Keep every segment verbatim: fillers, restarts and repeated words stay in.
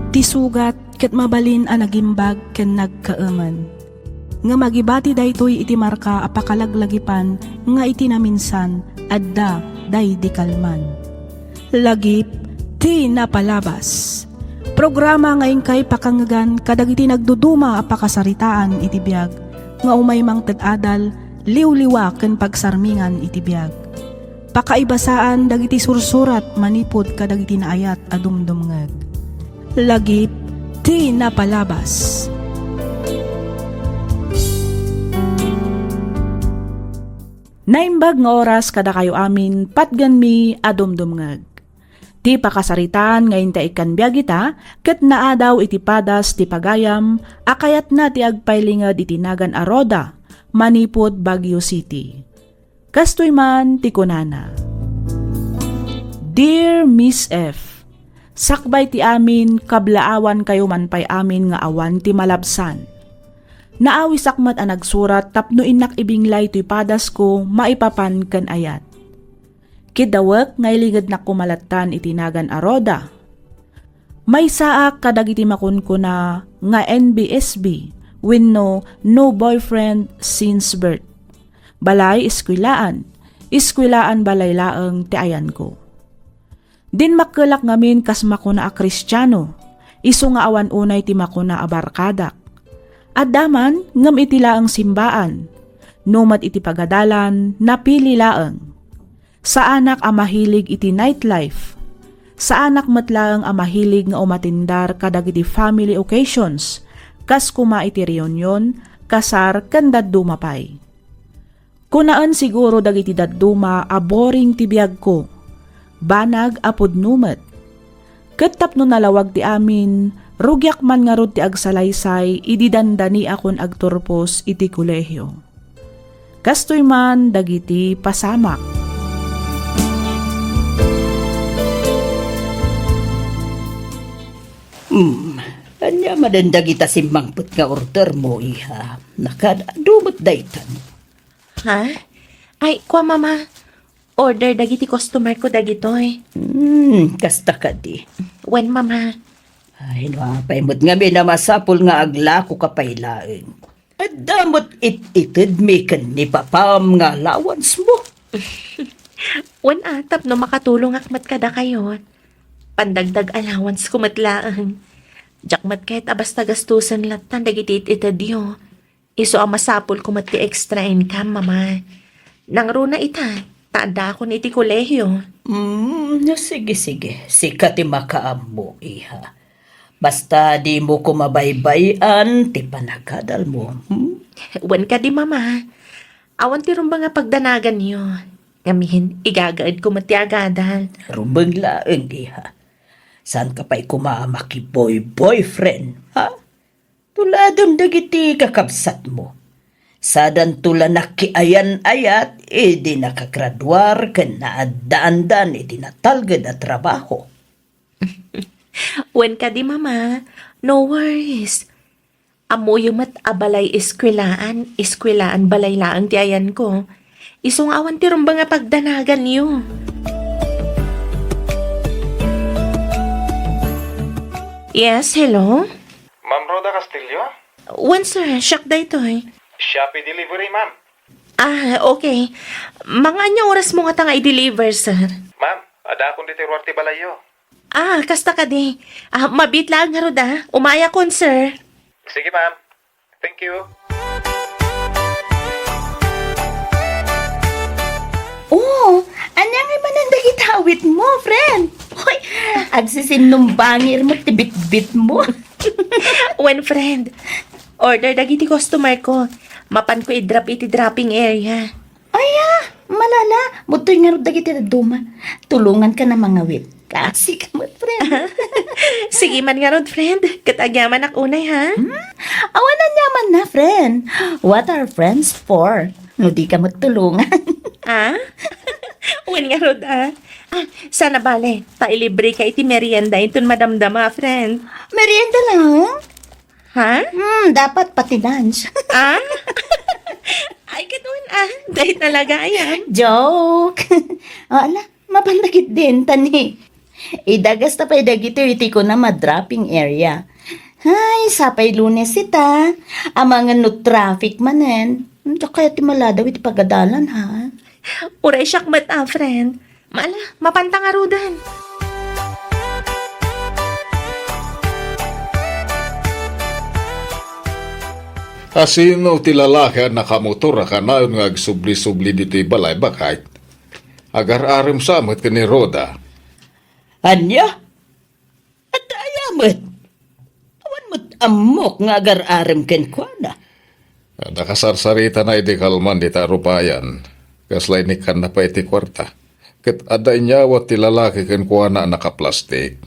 Ti sugat ket mabalin a nagimbag ken nagkaemen. Ngem agibati daytoy iti marka a pakalaglagipan nga iti naminsan adda daydi kalman. Lagip ti napalabas. Programa nga inkay pakangngegan kadagiti nagduduma a pakasaritaan iti biag nga umay mangted adal, liwliwa ken pagsarmingan iti biag. Pakaibasaan dagiti sursurat manipud kadagiti naayat a dumdumngeg. Lagip ti napalabas. Naimbag nga oras kadakayo amin, patgenmi a dumdumngeg. Ti pakasaritaan nga inta ikkan biag ita, ket naadaw iti padas ti pagayam a kayatna ti agpailinged iti nagan a Rhoda manipud Baguio City. Kastoy man ti kunana, "Dear Miss F, sakbay ti amin, kablaawankayo man pay amin nga awan ti malabsan. Naawisak met a nagsurat tapno innak ibinglay toy padasko maipapan ken ayat. Kidawek nga ilingednak koma lattan iti nagan a Rhoda. Maysaak kadagiti makunkuna nga N B S B wenno no boyfriend since birth. Balay, eskwelaan. Eskwelaan, balay laeng ti ayanko. Dimmakkelak ngamin kas makuna a Kristiano, isu nga awan unay ti makuna a barkadak. Adda man, ngem iti laeng simbaan. No met iti pagadalan, napili laeng. Saanak a mahilig iti nightlife. Saanak met laeng a mahilig nga umatindar kadagiti family occasions, kas koma iti reunion, kasar, ken dadduma pay. Kunaen siguro dagiti dadduma a boring ti biagko, banag a pudno met. Ket tapno nalawag ti amin, rugiak man ngarud ti agsalaysay idi dandaniakon agturpos iti kolehio. Kastoy man dagiti pasamak." Hmm, ania manen dagita simmangpet nga ordermo, iha? Nakaad-adu met daytan. Ha? Ay, kua, Mama. Order dagiti customer ko dagitoy. Hmm, kasta kadi. Wen, Mama. Ay, no apay met ngamin a masapul nga aglakoka pay laeng. Adda met it-itedmi ken ni Papam nga allowance mo. Wen, a, tapno makatulongak met kadakayo. Pandagdag allowance ko met laeng. Diak met ket a basta gastusen lattan dagiti it-itedyo. Isu a masapul ko met ti extra income, Mama. Nangruna ita, ta addaakon iti kolehio. Mm, sige, sige. Sika ti makaammo, iha. Basta dimo ko mabaybay-an ti panagadalmo, hmm? Wen kadi, Mama. Awan ti rumbeng a pagdanaganyo. Ngamin, igagaedko met ti agadal. Rumbeng laeng, iha. Saanka pay koma a makiboy-boyfriend, ha? Tuladem dagiti kakabsatmo. Sadanto la nakiayan-ayat idi nakagraduar ken naaddaandan iti natalged a trabaho. Wen kadi, Mama, no worries. Ammoyo met a balay eskwelaan, eskwelaan balay laeng ti ayanko. Isu nga awan ti rumbeng a pagdanaganyo. Yes, hello? Ma'am Rhoda Castillo? Wen, sir, siak daytoy. Shopee delivery, ma'am. Ah, okay. Mga ania orasmo ngata nga i-deliver, sir? Ma'am, addaakon ditoy ruar ti balayyo. Ah, kasta kadi. Ah, mabiit laeng ngarud, ah. Umayakon, sir. Sige, ma'am. Thank you. Oh, ania ngay manen dagiti awitmo, friend? Hoy, agsisinumbangir met ti bitbitmo. Wen, friend, order dagiti customer ko. Mapanko i-drop iti dropping area. Aya, malala, daytoy ngarud dagiti dadduma. Tulonganka a mangawit. Kaasi ka met, friend. Sige man ngarud, friend. Ket agyamanak unay, ha? Hmm? Awan aniamanna, friend. What are friends for? No dika met tulongan. Ah? Wen ngarud, ah. Ah, saan a bale, ta ilibreka iti merienda inton madamdama, friend. Merienda lang? Ha? Hmm, dapat pati lunch. Ah? Ay, ket wen, ah. Dayta talaga, ayan. Joke. O, ala, mapan dagiti enta ni. Idagas ta pay dagitoy iti kunam a dropping area. Ay, sapay Lunes ita. Amangan no traffic manen. Diak kayat ti maladaw iti pagadalan, ha? Uray siak met a, friend. Mala, mapanta ngaruden. A sino ti lalaki a nakamotor a kanayon nga agsubli-subli ditoy balay, baket? Agar-arem sa met ken ni Rhoda. Ania? Adda aya met? Awan met ammok nga agar-arem kenkuana. Nakasarsarita na idi kalman dita rupayan. Kasla inikkanna pay ti kuarta. Ket adda inyawat ti lalaki kenkuana a nakaplastik.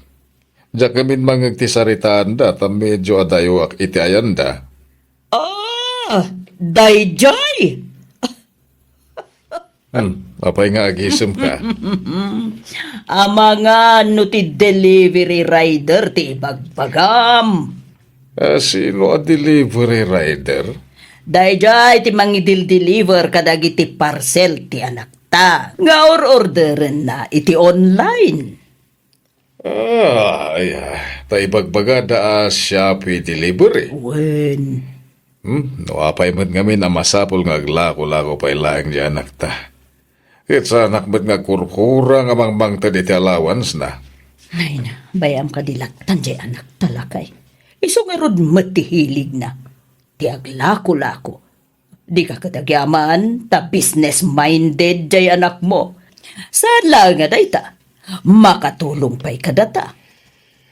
Diak ngamin mangngeg ti saritaanda ta medio adayoak iti ayanda. Ah, daydiay! Hmm, apay nga agisemka? Amangan no ti delivery rider ti ibagbagam. Ah, sino a delivery rider? Daydiay ti mangidil-deliver kadagiti parcel ti anakta nga or-orderenna iti online. Ah, ay, ah, ta ibagbagada a Shopee delivery. Wen. Hmm, no apay met ngamin a masapul nga aglako-lako pay laeng di anakta. Ket saanak met nga agkurkura nga mangmangted iti allowance na. Ay na, bay-am kadi lattan di anakta, lakay. Isu ngarud met ti hiligna. Ti aglako-lako. Dika ket agyaman ta business-minded jay anakmo. Saan laeng a dayta, makatulong pay kadata.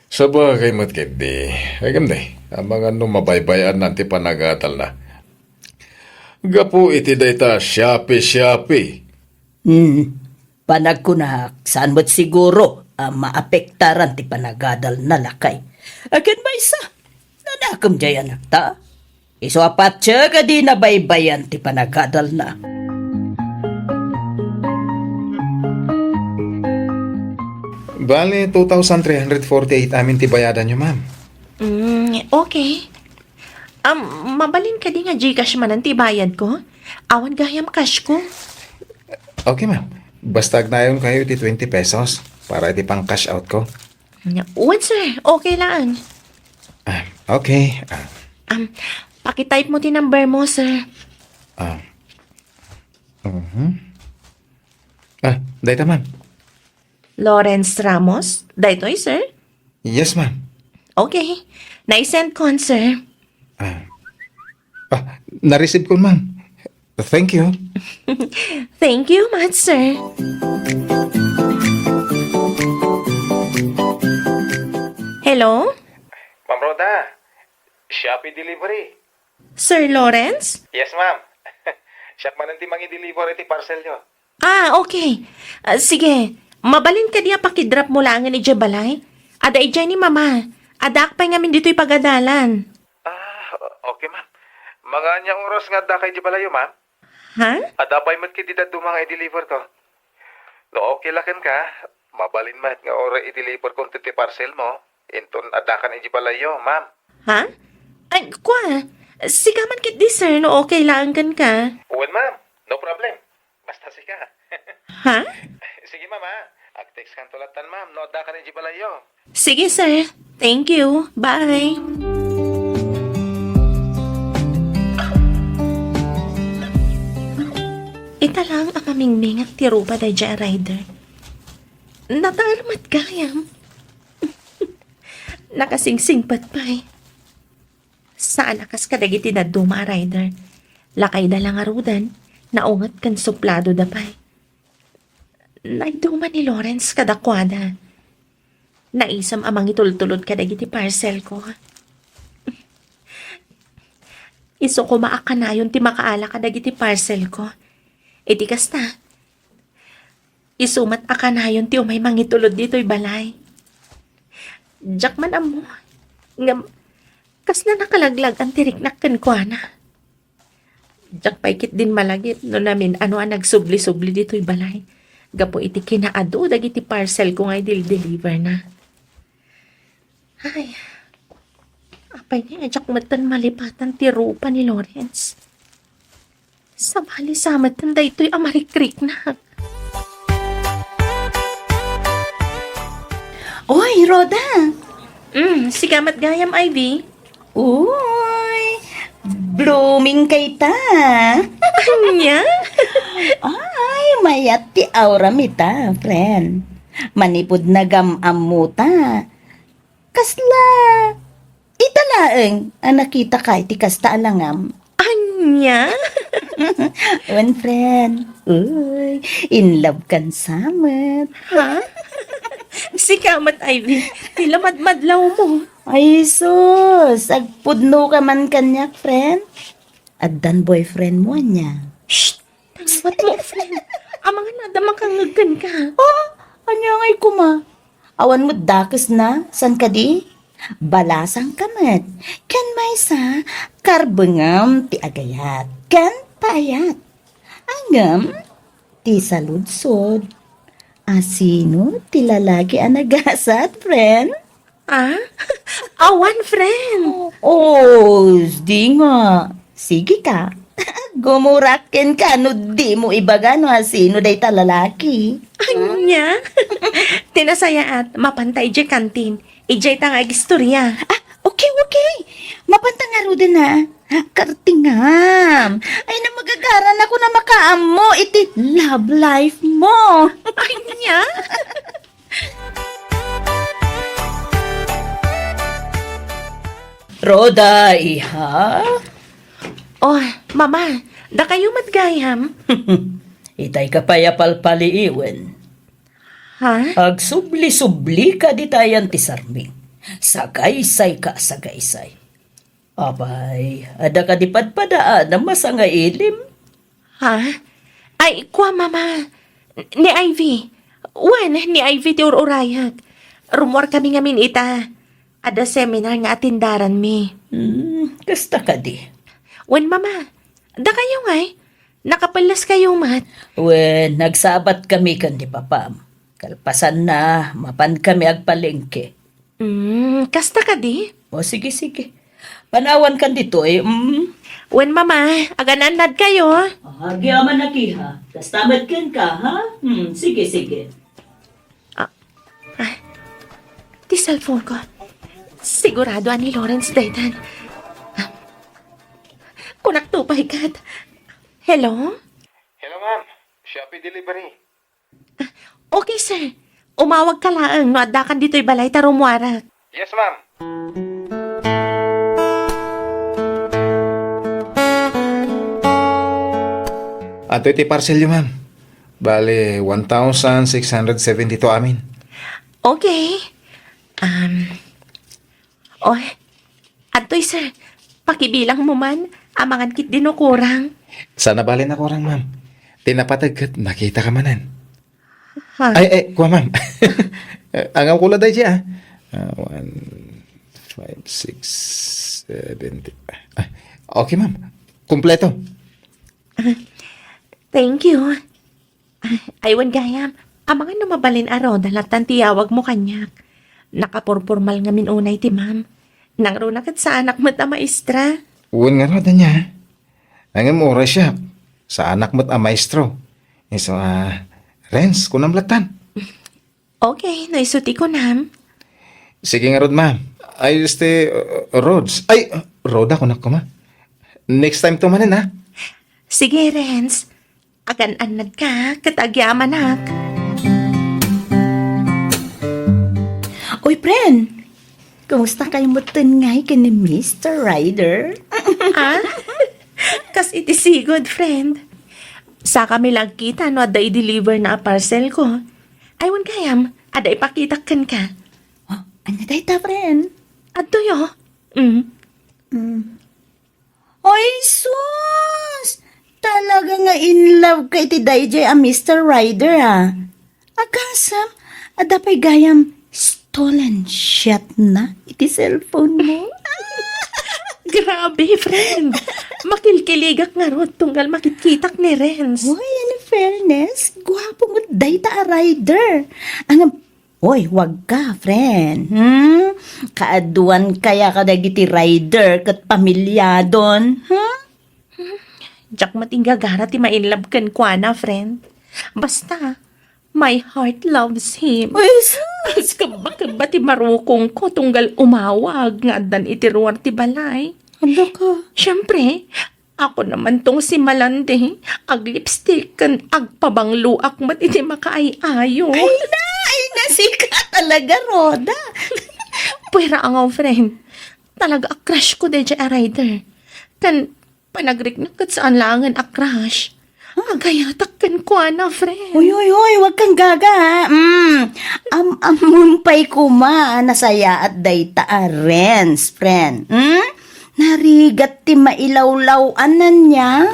Sabagay met ketdi, agem di, amangan no mabaybay-anna ti panagadalna. Gapu iti dayta Shopee-Shopee. Hmm. Panagkunak, saan met siguro a maapektaran ti panagadalna, lakay. Ken maysa, nanakem jay anakta. Isu a patse kadi nabaybayan ti panagadalna. Bale, two thousand three hundred forty-eight amin ti bayadanyo, ma'am. Mm, okay. Um, mabalin kadi nga Gcash manen ti bayad ko? Awan gayam cash ko. Okay, ma'am. Basta agnayon kayo iti twenty pesos para iti pang cash out ko. Nya, wen, sir. Okay lang. Ah, okay. Ah, Um, pakitype mo ti number mo, sir. Ah. Mhm. Ah, dayta, ma'am. Lawrence Ramos? Daytoy, sir? Yes, ma'am. Okay. Naisend ko, sir. Ah. Ah, na-receive ko, ma'am. Thank you. Thank you much, sir. Hello? Ma'am Rhoda, Shopee delivery. Sir Lawrence? Yes, ma'am. Siak manen ti mangi-deliver iti parcelyo. Ah, okay. Ah, sige. Mabalin kadi a pakidrop mo laengen idiay balay? Adda idiay ni Mama. Addaak pay ngamin ditoy pagadalan. Ah, okay, ma'am. Mga ania oras nga addaka idiay balayyo, ma'am? Ha? Adda pay met ketdi dadduma nga i-deliver ko. No okay la kenka, mabalin met nga uray i-deliver ko ti parcel mo, inton addakan idiay balayyo, ma'am. Ha? Ay, kua, sika man ketdi, sir, no okay laeng kenka. Wen, ma'am. No problem. Basta sika. Ha? Sige, ma'am, ha? Ag-text kanto lattan, ma'am, no addakan idiay balayyo. Sige, sir. Thank you. Bye. Ita lang a mamingmingat ti rupa daydiay a rider. Nataer met gayam. Nakasingsingpet pay. Saan a kas kadagiti dadduma a rider. Lakayda la ngaruden, naunget ken supladoda pay. Naiduma ni Lawrence kadakuada. Naisem a mangitultulod kadagiti parcel ko. Isu koma a kanayon ti makaala kadagiti parcel ko. Iti kasta, isu met a kanayon ti umay mangitulod ditoy balay. Diak man ammo ngem kasla nakalaglag-an ti riknak kenkuana. Diak pay ketdin malagip no namin-ano a nagsubli-subli ditoy balay gapu iti kinaadu dagiti parcel ko nga idil-deliver na. Ay, apay nga diak metten malipatan ti rupa ni Lawrence. Sabali sa metten daytoy a marikriknak. Oy, Rhoda! Mm, sika met gayam, Ivy. Uy, blooming kayta. Ania? Ay, mayat ti auram ita, friend. Manipud nagam-ammo ta. Kasla, ita laeng a nakitaka iti kasta a langam. Ania? Wen, friend. Uy, in love kan sa met. Ha? Sika met, Ivy. Ti lamadmadlaw mo. Ay, sus. Agpudno ka man kaniak, friend. Addan boyfriend mo, ania? Shh! Tangwat mo, friend. Amangan adda makangngeg kenka. Oh, ania ngay kuma? Awan met dakesna, saan kadi? Balasang ka met. Ken maysa, karbengam ti agayat. Ken paayat. Ngem, ti saludsod, asino ti lalaki a nagasat, friend? Ah? Awan, friend. Oh, di nga. Sige ka. Gumurak kenka no di mo ibaga no asino dayta lalaki. Ania? Ti nasayaat, mapanta idiay kantin. Idiay ta nga agistorya. Ah, okay, okay. Mapanta ngaruden a. Kartingam. Ay, namagagaran ako na makaammo iti love life mo. Ania? Rhoda, iha? Oh, Mama, dakayo met gayam? Itay ka pay a palpaliiwen. Ha? Agsubli-subli ka ditayan ti sarming. Sagaysay ka, sagaysay. Apay, adda kadi padpadaanam a sangailim? Ha? Ay, kua, Mama. Ni Ivy. Wen, ni Ivy ti ur-urayek. Rummuar kami ngamin ita. Adda seminar nga atendaranmi. Hmm, kasta kadi. Wen, Mama. Dakayo ngay. Nakapelles kayo met. Wen, nagsabat kami ken ni Papam. Kalpasanna, mapan kami agpalengke. Mm, kasta kadi? O, sige, sige. Panawan kan ditoy, mm. Wen, Mama, agan-annad kayo. Agyamanak, iha. Kasta met kenka, ha? Hmm, sige, sige. Ah, ah, ti cellphone ko. Sigurado a ni Lawrence daytan. Ah, kunak to pay ket. Hello? Hello, ma'am. Shopee delivery. Okay, sir. Umawag ka laeng no adda kan ditoy balay ta rummuarek. Yes, ma'am. Adtoy ti parcelyo, ma'am. Bale, one thousand six hundred seventy-two amin. Okay. Um, oh, Adtoy, sir. Pakibilangmo man, amangan ketdi no kurang. Saan a bale a kurang, ma'am. Ti napateg ket makitaka manen. Ha? Ay, ay, kua, ma'am. Angam ko la daydi, ah. Ah, one, five, six, seven, ah, okay, ma'am. Kompleto. Thank you. Ay, wen gayam, amangan no mabalin a Rhoda lattan ti iyawagmo kaniak. Nakapurpormal ngamin unay ti ma'am. Nangruna ket saanak met a maestra. Wen ngarud ania. Ngem uray siak, saanak met a maestro. Isu a, Renz, kunam lattan. Okay, no isu ti kunam. Sige ngarud, ma'am. Ay, este, uh, Rods. Ay, uh, Rhoda, kunak koma. Next time to manen, ha? Sige, Renz. Agan-annad ka, ket agyamanak. Uy, friend! Kumusta kayo metten ngay ken ni Mister Ryder? Ah? Kas iti sigud, friend. Sakami la agkita no adda i-deliver na a parcel ko. Ay, wen gayam, adda ipakitak kenka. Oh, ania dayta, friend? Adtoy, oh. Mm. Mm. Ay, sus! Talaga nga in love ka iti daydiay a Mister Ryder, ah. Agasem, adda pay gayam stolen shot na iti cellphone mo. Grabe, friend. Makilkiligak ngarud tunggal makitkitak ni Renz. Uy, in fairness, guapo met dayta a Ryder. Ang Oy, wag ka, friend. Hmm? Kaaduan kaya kadagiti Ryder ket pamilyadon? Hmm? Diak met inggagara ti ma-in love kenkuana, friend. Basta, My heart loves him. Uy, sus! Agkabba-kabba ti marukongko tunggal umawag nga addan iti ruar ti balay. Hala ka. Siyempre, ako naman tong si Malandi, aglipstick ken agpabangloak met iti makaay-ayo. Ay na, ay na, sika talaga, Rhoda. Pwera nga, friend. Talaga a crush ko daydiay a rider. Ken panagriknak ket saan laengen a crush. Agayatak kenkuana, friend. Uy, uy, uy, wag kang gaga, ha? Mm. Am-ammon pay koma a nasayaat dayta a Renz, friend. Hmm? Narigat ti mailawlaw-anan niya.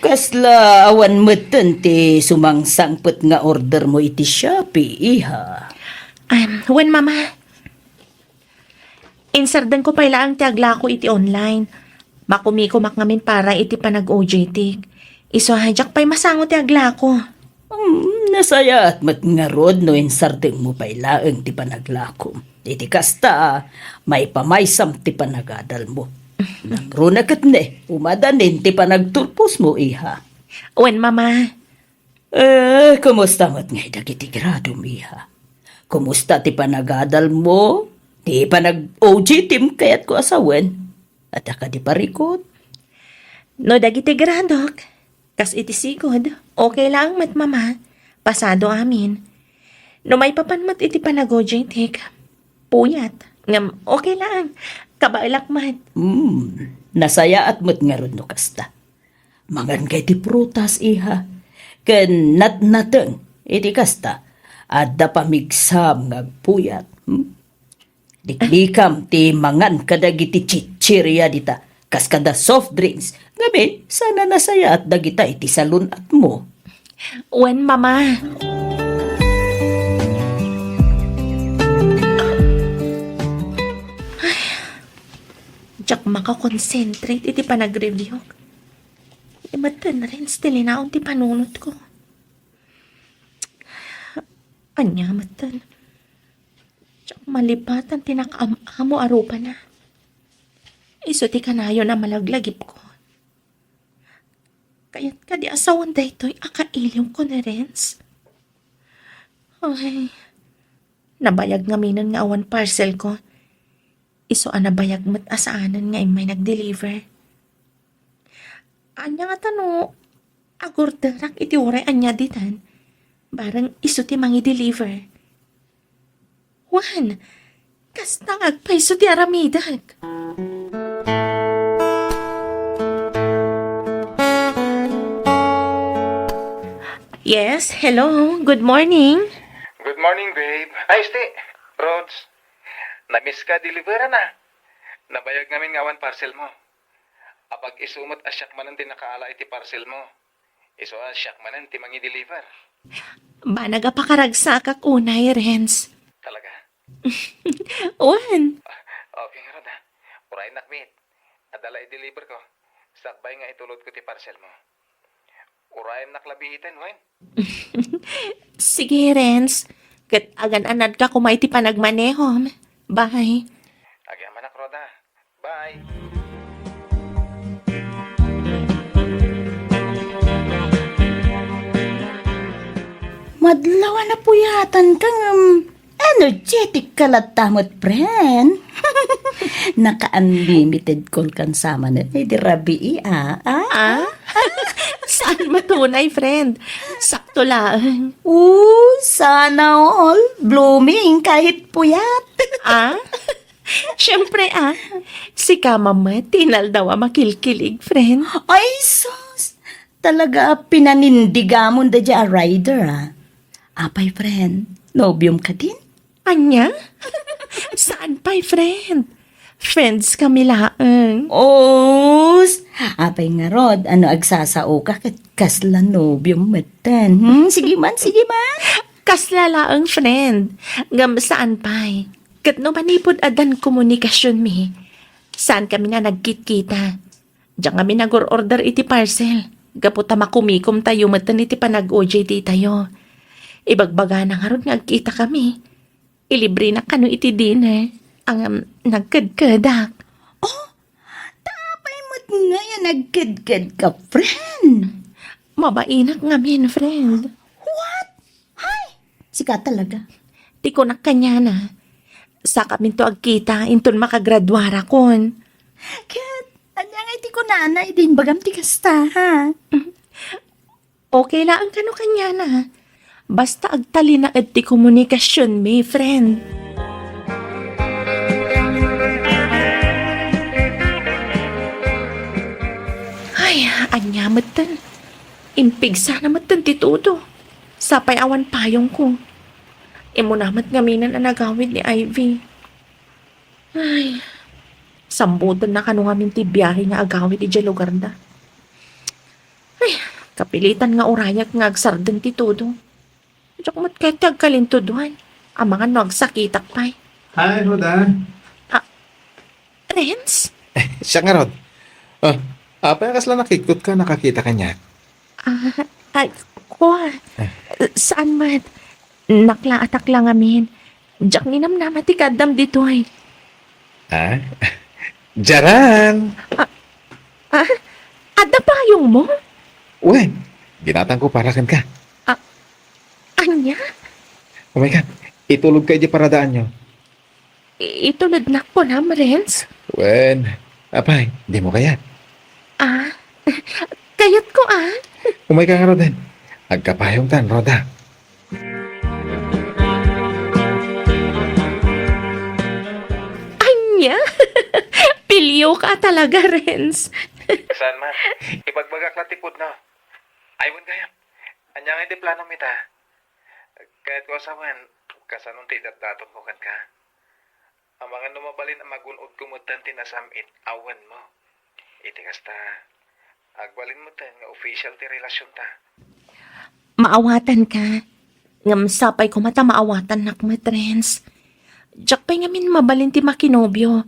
Kasla awan metten ti sumangsangpet nga order mo iti Shopee, iha? Um, wen, Mama. Insardengko pay laeng ti aglako iti online. Makumikomak ngamin para iti panag-O J T. Isu a diak pay masango ti aglako. Hmm, nasayaat met ngarud no insardengmo pay laeng ti panaglakom. Iti kasta, maipamaysam ti panagadalmo. Nangruna ket ne, umadanin ti panagturposmo, iha. Wen, Mama. Eh, kumusta met ngay dagiti gradom, iha? Kumusta ti panagadalmo? Ti panag-O J T-m kayatko a sawen? Adda kadi parikut? No dagiti gradok, kas iti sigud, okay laeng met, Mama. Pasado amin. No maipapan met iti panag-O J T-k, puyat. Ngem okay laeng. Kabaelak met. Hmm, nasayaat met ngarud no kasta. Mangan kay ti prutas, iha. Ken natnateng, iti kasta, adda pamigsam nga agpuyat. Hmm? Liklikam ti mangan kadagiti chichirya dita, kas kada soft drinks. Ngamin, saan a nasayaat dagita iti salun-atmo. Wen, Mama. Ay, diak makakonsentrate iti panag-review. Imetten, Renz, ti linaon ti panunotko. Ania metten? Diak malipatan ti nakaam-amo a rupana. Isu ti kanayon a malaglagipko. Kayat kadi a sawen daytoy a kailiwko ni Renz? Ay, nabayag ngaminen nga awan parcelko. Isu a nabayag met a saanen nga immay nag-deliver. Ania ngata no agorderak iti uray ania ditan? Bareng isu ti mangi-deliver. Wen, kasta nga agpayso ti aramidek. Yes, hello. Good morning. Good morning, babe. Ay, este, Rods. Namiss ka, deliveran na. Nabayag ngamin nga awan parcel mo. Apag-isu met a siak manen ti nakaala iti parcel mo. Isu a siak manen ti mangi-deliver. Banag a pakaragsakak unay, Renz. Talaga? Wen. Okay ngarud, ha. Uraynak met. Adda la i-deliver ko. Sakbay nga itulodko ti parcel mo. Urayemnak labi iten, wen? Sige, Renz. Ket agan-anadka koma iti panagmanehom. Bye. Agyamanak, Roda. Bye. Madlaw a napuyatanka ngem energetic ka latta met, friend. Naka-unlimited call kan sa manen idi rabii, a? A? A? Saan matunay, friend? Sakto laeng. Oh, sana all. Blooming kahit puyat. A? Siyempre, a. Sika met ti inaldaw a makilkilig, friend. Ay, sus! Talaga a pinanindigamon daydiay a rider, a. Apay, friend? Nobiom kadin? Ania? Saan pay, friend? Friends kami laeng. Os! Apay ngarud, ano agsasaoka ket kasla nobiom metten? Hmm? Sige man, sige man. Kasla laeng, friend. Ngem saan pay. Ket no manipud addan komunikasionmi, saan kami nga nagkitkita. Diak ngamin nagor-order iti parcel, gapu ta makumikomtayo metten iti panag-O J T tayo. Ibagbagana ngarud nga agkitakami. Ilibrenak kano iti dinner. Ngem nagkedkedak. Oh, ta apay met ngay a nagkedked ka, friend. Mabainak ngamin, friend. What? Hay, sika talaga. Ti kunak kaniana, sakaminto agkita inton makagraduarakon. Ket, ania nga iti kunana, idi imbagam ti kasta, ha? Okay laeng kano kaniana. Basta agtalinaed ti komunikasionmi, friend. Ay, ania metten? Impigsana metten ti tudo. Sapay awan payongko. Immuna met ngaminen a nagawid ni Ivy. Ay, sambutenna kano ngamin ti biahe nga agawid idiay lugarda. Ay, kapilitan nga urayak nga agsardeng ti tudo. Diak met ket ti agkalintuduan. Amangan no agsakitak pay. Hi, Rhoda. Ah, Renz? Siak ngarud. Ah, apay a kasla nakikot ka, nakakita kaniak? Ah, ay, kua. Ah. Saan met? Naklaatak la ngamin. Diak ninamnama ti kaaddam ditoy. Ah? Diaran! Ah, ah? Adda payongmo? Wen, ginatangko para kenka. Ah, ania? Umayka, itulodka idiay paradaanyo. I-, itulodnak kunam, Renz? Wen, apay, dimo kayat? Ah, kayatko, ah. Umayka ngaruden. Agkapayongtan, Rhoda. Ania? Pilioka talaga, Renz. Saan man? Ibagbagak la ti pudno. Ay, wen gayam. Ania nga iti planom ita? Kayatko a sawen, kasano ti idatdatonko kenka? Amangan no mabalin a magun-odko metten ti nasam-it a wenmo. Iti kasta, agbalin metten nga official ti relasionta. Maawatanka. Ngem sapay koma ta maawatannak met, Renz. Diak pay ngamin mabalin ti makinobio.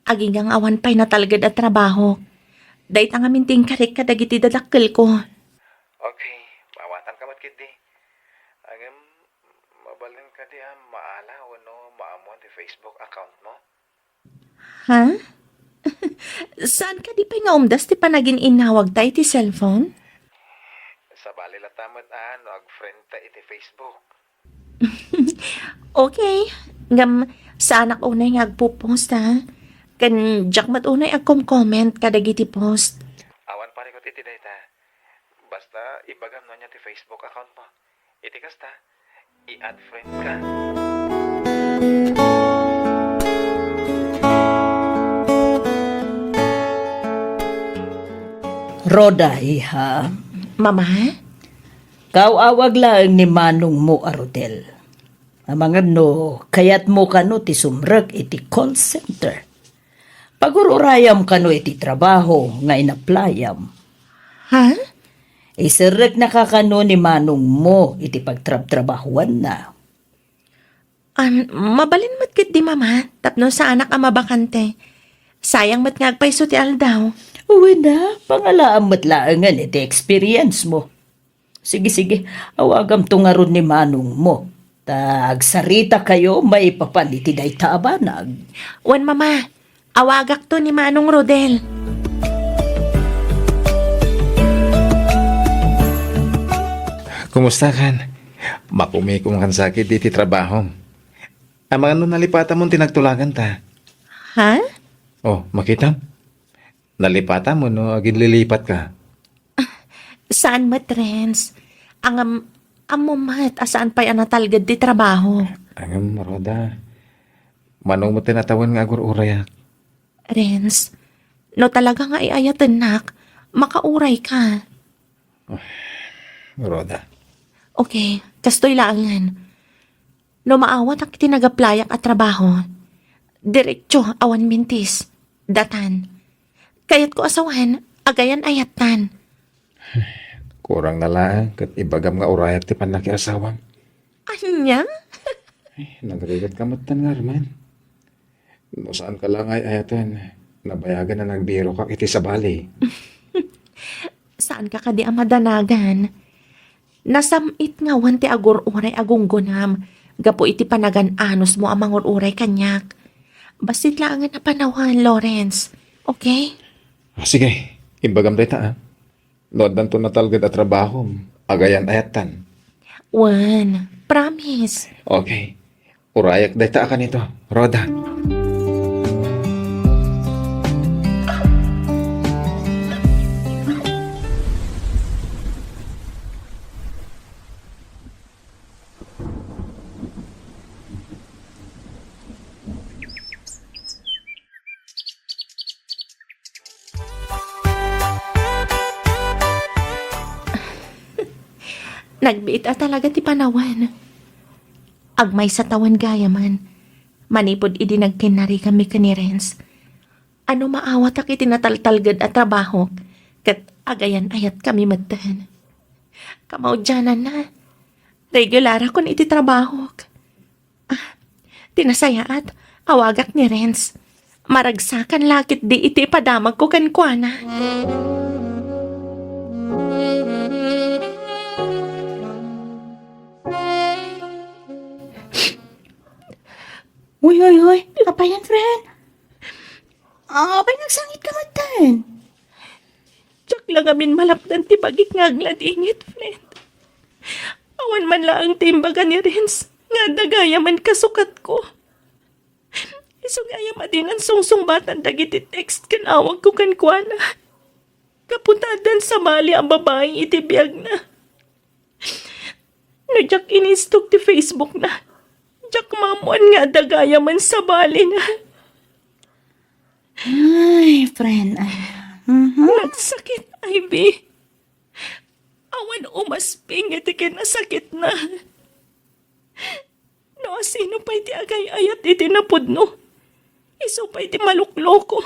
Agingga nga awan pay natalged a trabaho. Dayta ngamin ti inkarik kadagiti dadakkelko. Okay, maawatanka met ketdi. Ngem, mabalin kadi a maala wenno maammuan ti Facebook account mo? Ha? Saan kadi pay nga umdas ti panagin-innawagta iti cellphone? Sabali latta met a no ag-friend ta iti Facebook. Okay. Ngem, saanak unay nga agpo-post, ha? Ken diak met unay agkom-comment kadagiti post. Awan parikut iti dayta. Basta ibagam no ania ti Facebook account mo. Iti kasta, i-add friend ka. Rhoda, iha. Mama? Kaaw-awag laeng ni manongmo a Rodel. Amangan no kayatmo kano ti sumrek iti call center. Pagur-urayam kano iti trabaho nga inaplayam. Ha? Iserreknaka kano ni manongmo iti pagtrabtrabahoanna. Am, mabalin met ketdi, Mama, tapno saanak a mabakante. Sayang met nga agpayso ti aldaw. Wen a, pangalaam met laengen iti experience mo. Sige, sige, awagamto ngarud ni manongmo. Ta agsaritakayo maipapan iti dayta a banag. Wen, Mama, awagakto ni Manong Rodel. Kumusta kan? Makumikom kan sakit iti trabaho. Amangan no nalipatamon ti nagtulaganta. Ha? Oh, makitam? Nalipatam wenno aginlilipat ka? Saan met, Renz. Ngem, ammo met a saan pay a natalged ti trabaho. Ngem, Rhoda, mano met ti natawen nga agur-urayak? Renz, no talaga nga iayatennak, makauray ka. Rhoda. Okay, kastoy laengen. No maawatak iti nagaplayak a trabaho, diretso awan mintis, datan. Kayatko a sawen, agayan-ayattan. Kurang na laeng ket ibagam nga urayak ti pannakiasawam. Ania? Ay, nagrigat ka met tan ngarman. No saan ka la nga ay-ayaten, nabayagen a nagbirokak iti sabali. Saan ka kadi a madanagan? Nasam-it ngawen ti agur-uray a gunggonam gapu iti panagan-anusmo a mangur-uray kaniak. Bassit laengen a panawen, Lawrence. Okay? Ah, sige, imbagam dayta, ah. No addanto natalged a trabahom, agayan-ayattan. Wen, promise. Okay. Urayak dayta a kanito, Rhoda. Nagbiit a talaga ti panawen. Agmaysa tawen gayamen. Manipud idi nagkinnarikammi ken ni Renz, ano maawatak iti nataltalged a trabahok, ket agayan-ayatkami metten. Kamaudiananna, regularakon iti trabahok. Ah, ti nasayaat, awagak ni Renz. Maragsakan la ketdi iti ipadamagko kenkuana. Uy, uy, uy. Apay yan, friend? Ah, apay nagsangitka metten? Diak la ngamin malapdan ti bagik nga agladingit, friend. Awan man laeng ti imbaga ni Renz nga adda gayamen kasukatko. Isu gayam a dinan sungsungbatan dagiti text ken awagko kenkuana. Gapu ta addan sabali a babai iti biagna. No diak inistok ti Facebookna, diak maammoan nga adda gayamen sabalina. Ay, friend, ay. Mhm. Nagsakit, Ivy. Awan umasping iti kinasakitna. No asino pay ti agay-ayat iti napudno, isu pay ti malukloko.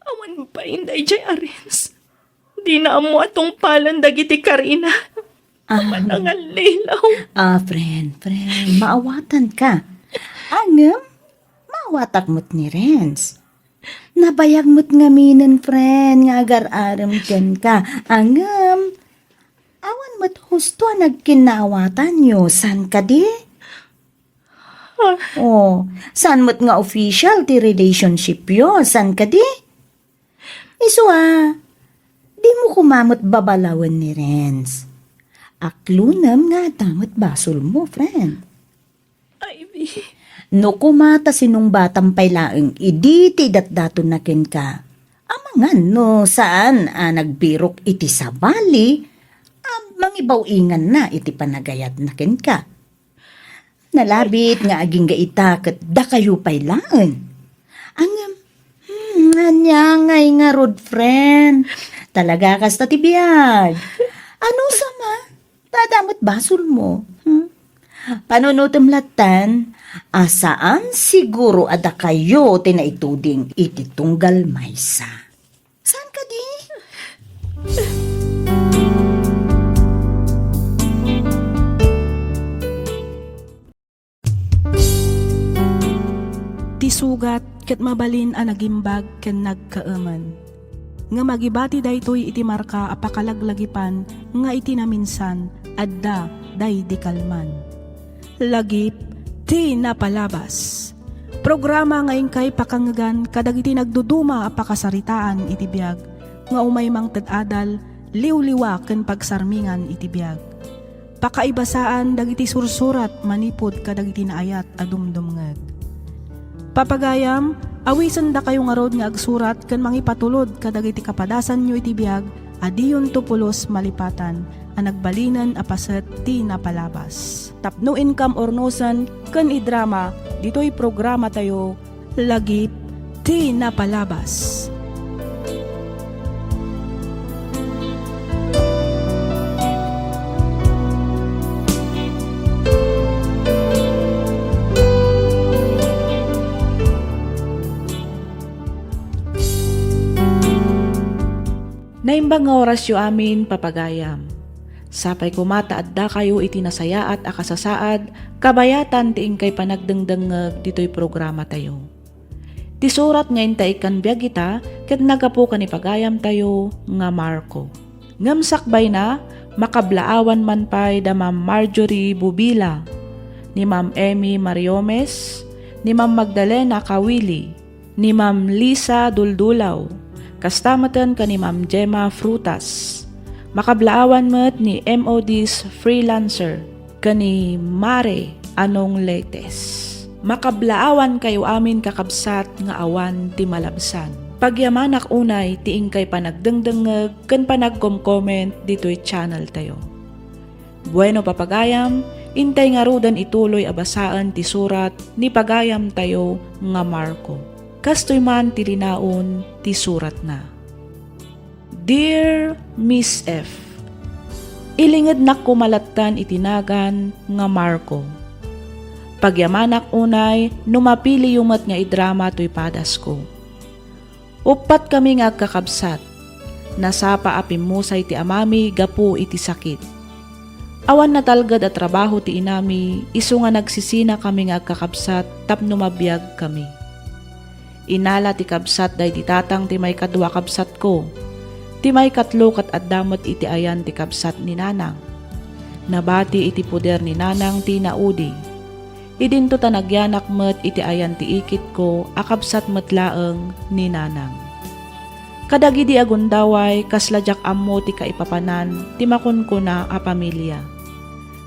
Awan bain daydiay a Renz. Dina ammo a tungpalan dagiti karina. Ah. Manangallilaw. Ah, friend, friend, maawatanka. Ngem, maawatak met ni Renz. Nabayag met ngaminen, friend, nga agar-arem kenka. Ngem, awan met husto a nagkinnaawatanyo, saan kadi? Oh, saan met nga official ti relationshipyo, saan kadi? Isu a, dimo koma met babalawen ni Renz. Aklonem nga adda met basolmo, friend. Ivy. No koma ta sinungbatam pay laeng idi ti idatdatonna kenka, amangan no saan a nagbirok iti sabali a mangibaw-inganna iti panagayatna kenka. Nalabit nga agingga ita ket dakayo pay laeng. Ngem, hmm, ania ngay ngarud, friend? Talaga kasta ti biag. Ano sama? Ta adda met basolmo. Hmm? Panunotem lattan a saan siguro a dakayo ti naituding iti tunggal maysa. Saan kadi? Ti sugat ket mabalin a nagimbag ken nagkaemen. Ngem agibati daytoy iti marka a pakalaglagipan nga iti naminsan, adda daydi kalman. Lagip ti napalabas. Programa nga inkay pakangngegan kadagiti nagduduma a pakasaritaan iti biag nga umay mangted adal, liwliwa ken pagsarmingan iti biag. Pakaibasaan dagiti sursurat manipud kadagiti naayat a dumdumngeg. Papagayam, awisendakayo ngarud nga agsurat ken mangipatulod kadagiti kapadasanyo iti biag a diyonto pulos malipatan a nagbalinen a paset ti napalabas. Tapno inkam urnosen ken idrama ditoy programatayo, Lagip ti Napalabas. Naimbag nga orasyo amin, papagayam. Sapay koma ta addakayo iti nasayaat a kasasaad, kabayatan ti inkay panagdengdengngeg ditoy programatayo. Ti surat nga intaikkan biag ita ket naggapu ken ni pagayamtayo nga Marco. Ngem sakbayna, makablaawan man pay da Ma'am Marjorie Bubila, ni Ma'am Emmy Mariomes, ni Ma'am Magdalena Kawili, ni Ma'am Lisa Duldulaw, kasta metten ken ni Ma'am Gemma Frutas. Makablaawan met ni M O D's Freelancer ken ni Mare Anong Letes. Makablaawankayo amin, kakabsat, nga awan ti malabsan. Pagyamanak unay ti inkay panagdengdengngeg ken panagkom-comment ditoy channel tayo. Bueno, papagayam, intay ngaruden ituloy a basaen ti surat ni pagayamtayo nga Marco. Kastoy man ti rinaon ti suratna. Dear Miss F, ilingednak koma latten iti nagan nga Marco. Pagyamanak unay no mapiliyo met nga idrama toy padasko. Uppat kami nga agkakabsat. Nasapa a pimmusay ti amami gapu iti sakit. Awan natalged a trabaho ti inami, isu nga nagsisina kami nga agkakabsat tapno mabiag kami. Inala ti kabsat daydi tatang ti maikadua a kabsatko. Ti maikatlo ket adda met iti ayan ti kabsat ni nanang. Nabati iti poder ni nanang ti inaudi. Idinto ta nagyanak met iti ayan ti ikitko a kabsat met laeng ni nanang. Kadagidi a gundaway, kasla diak ammo ti kaipapanan ti makunkuna a pamilia.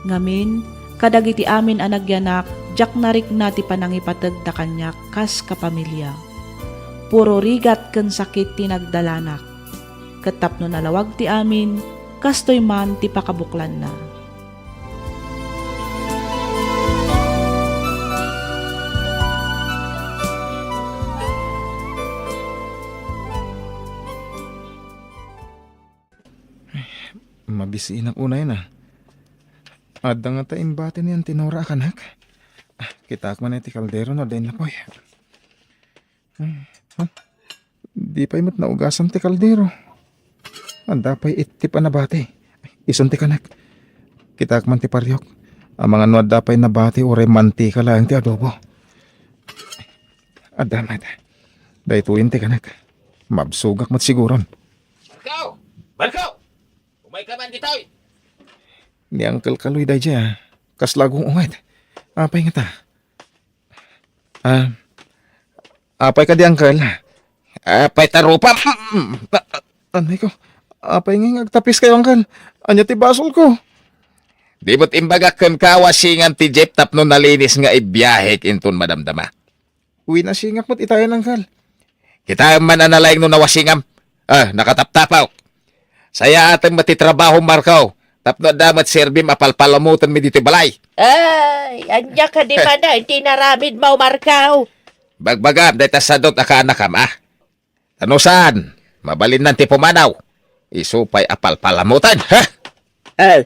Ngamin, kadagiti amin a nagyanak, diak narikna ti panangipategda kaniak kas kapamilia. Puro rigat ken sakit ti nagdalanak. Ket tapno nalawag ti amin, kastoy man ti pakabuklanna. Mabisinak unay na. Adda ngata imbati ni Auntie Nora a kanak? Ah, kitaak man ti kaldero no adda innapoy. Eh, ha? Di pay met naugasan ti kaldero. Adda pay ittip a nabati. Isun ti kanak. Kitaak man ti pariok. Amangan no adda pay nabati uray mantika laeng ti adobo. Adda met. Daytoyen ti kanak. Mabsogak met siguron. Marco! Marco! Umayka man ditoy! Ni Uncle Kaloy daydiay, ah. Kasla agung-unget. Apay ngata? Ah, apay kadi, Uncle? Apay ta rupam? Anay ko, apay nga agtapiskayo, Uncle? Ania ti basolko? Di met imbagak kenka a wasingam ti jeep tapno nalinis nga ibiahek inton madamdama. Winasingak met itayen, Uncle. Kitaem man a nalaing no nawasingam. Ah, nakataptapawk. Sayaatem met ti trabahom, Marco, tapno adda met serbim a palpalamotenmi ditoy balay. Ay, ania kadi manen ti inaramidmo, Marco? Bagbagam dayta sadut a kaanakam, a? Ta no saan, mabalinnan ti pumanaw. Isu pay a palpalamoten, ha? Eh,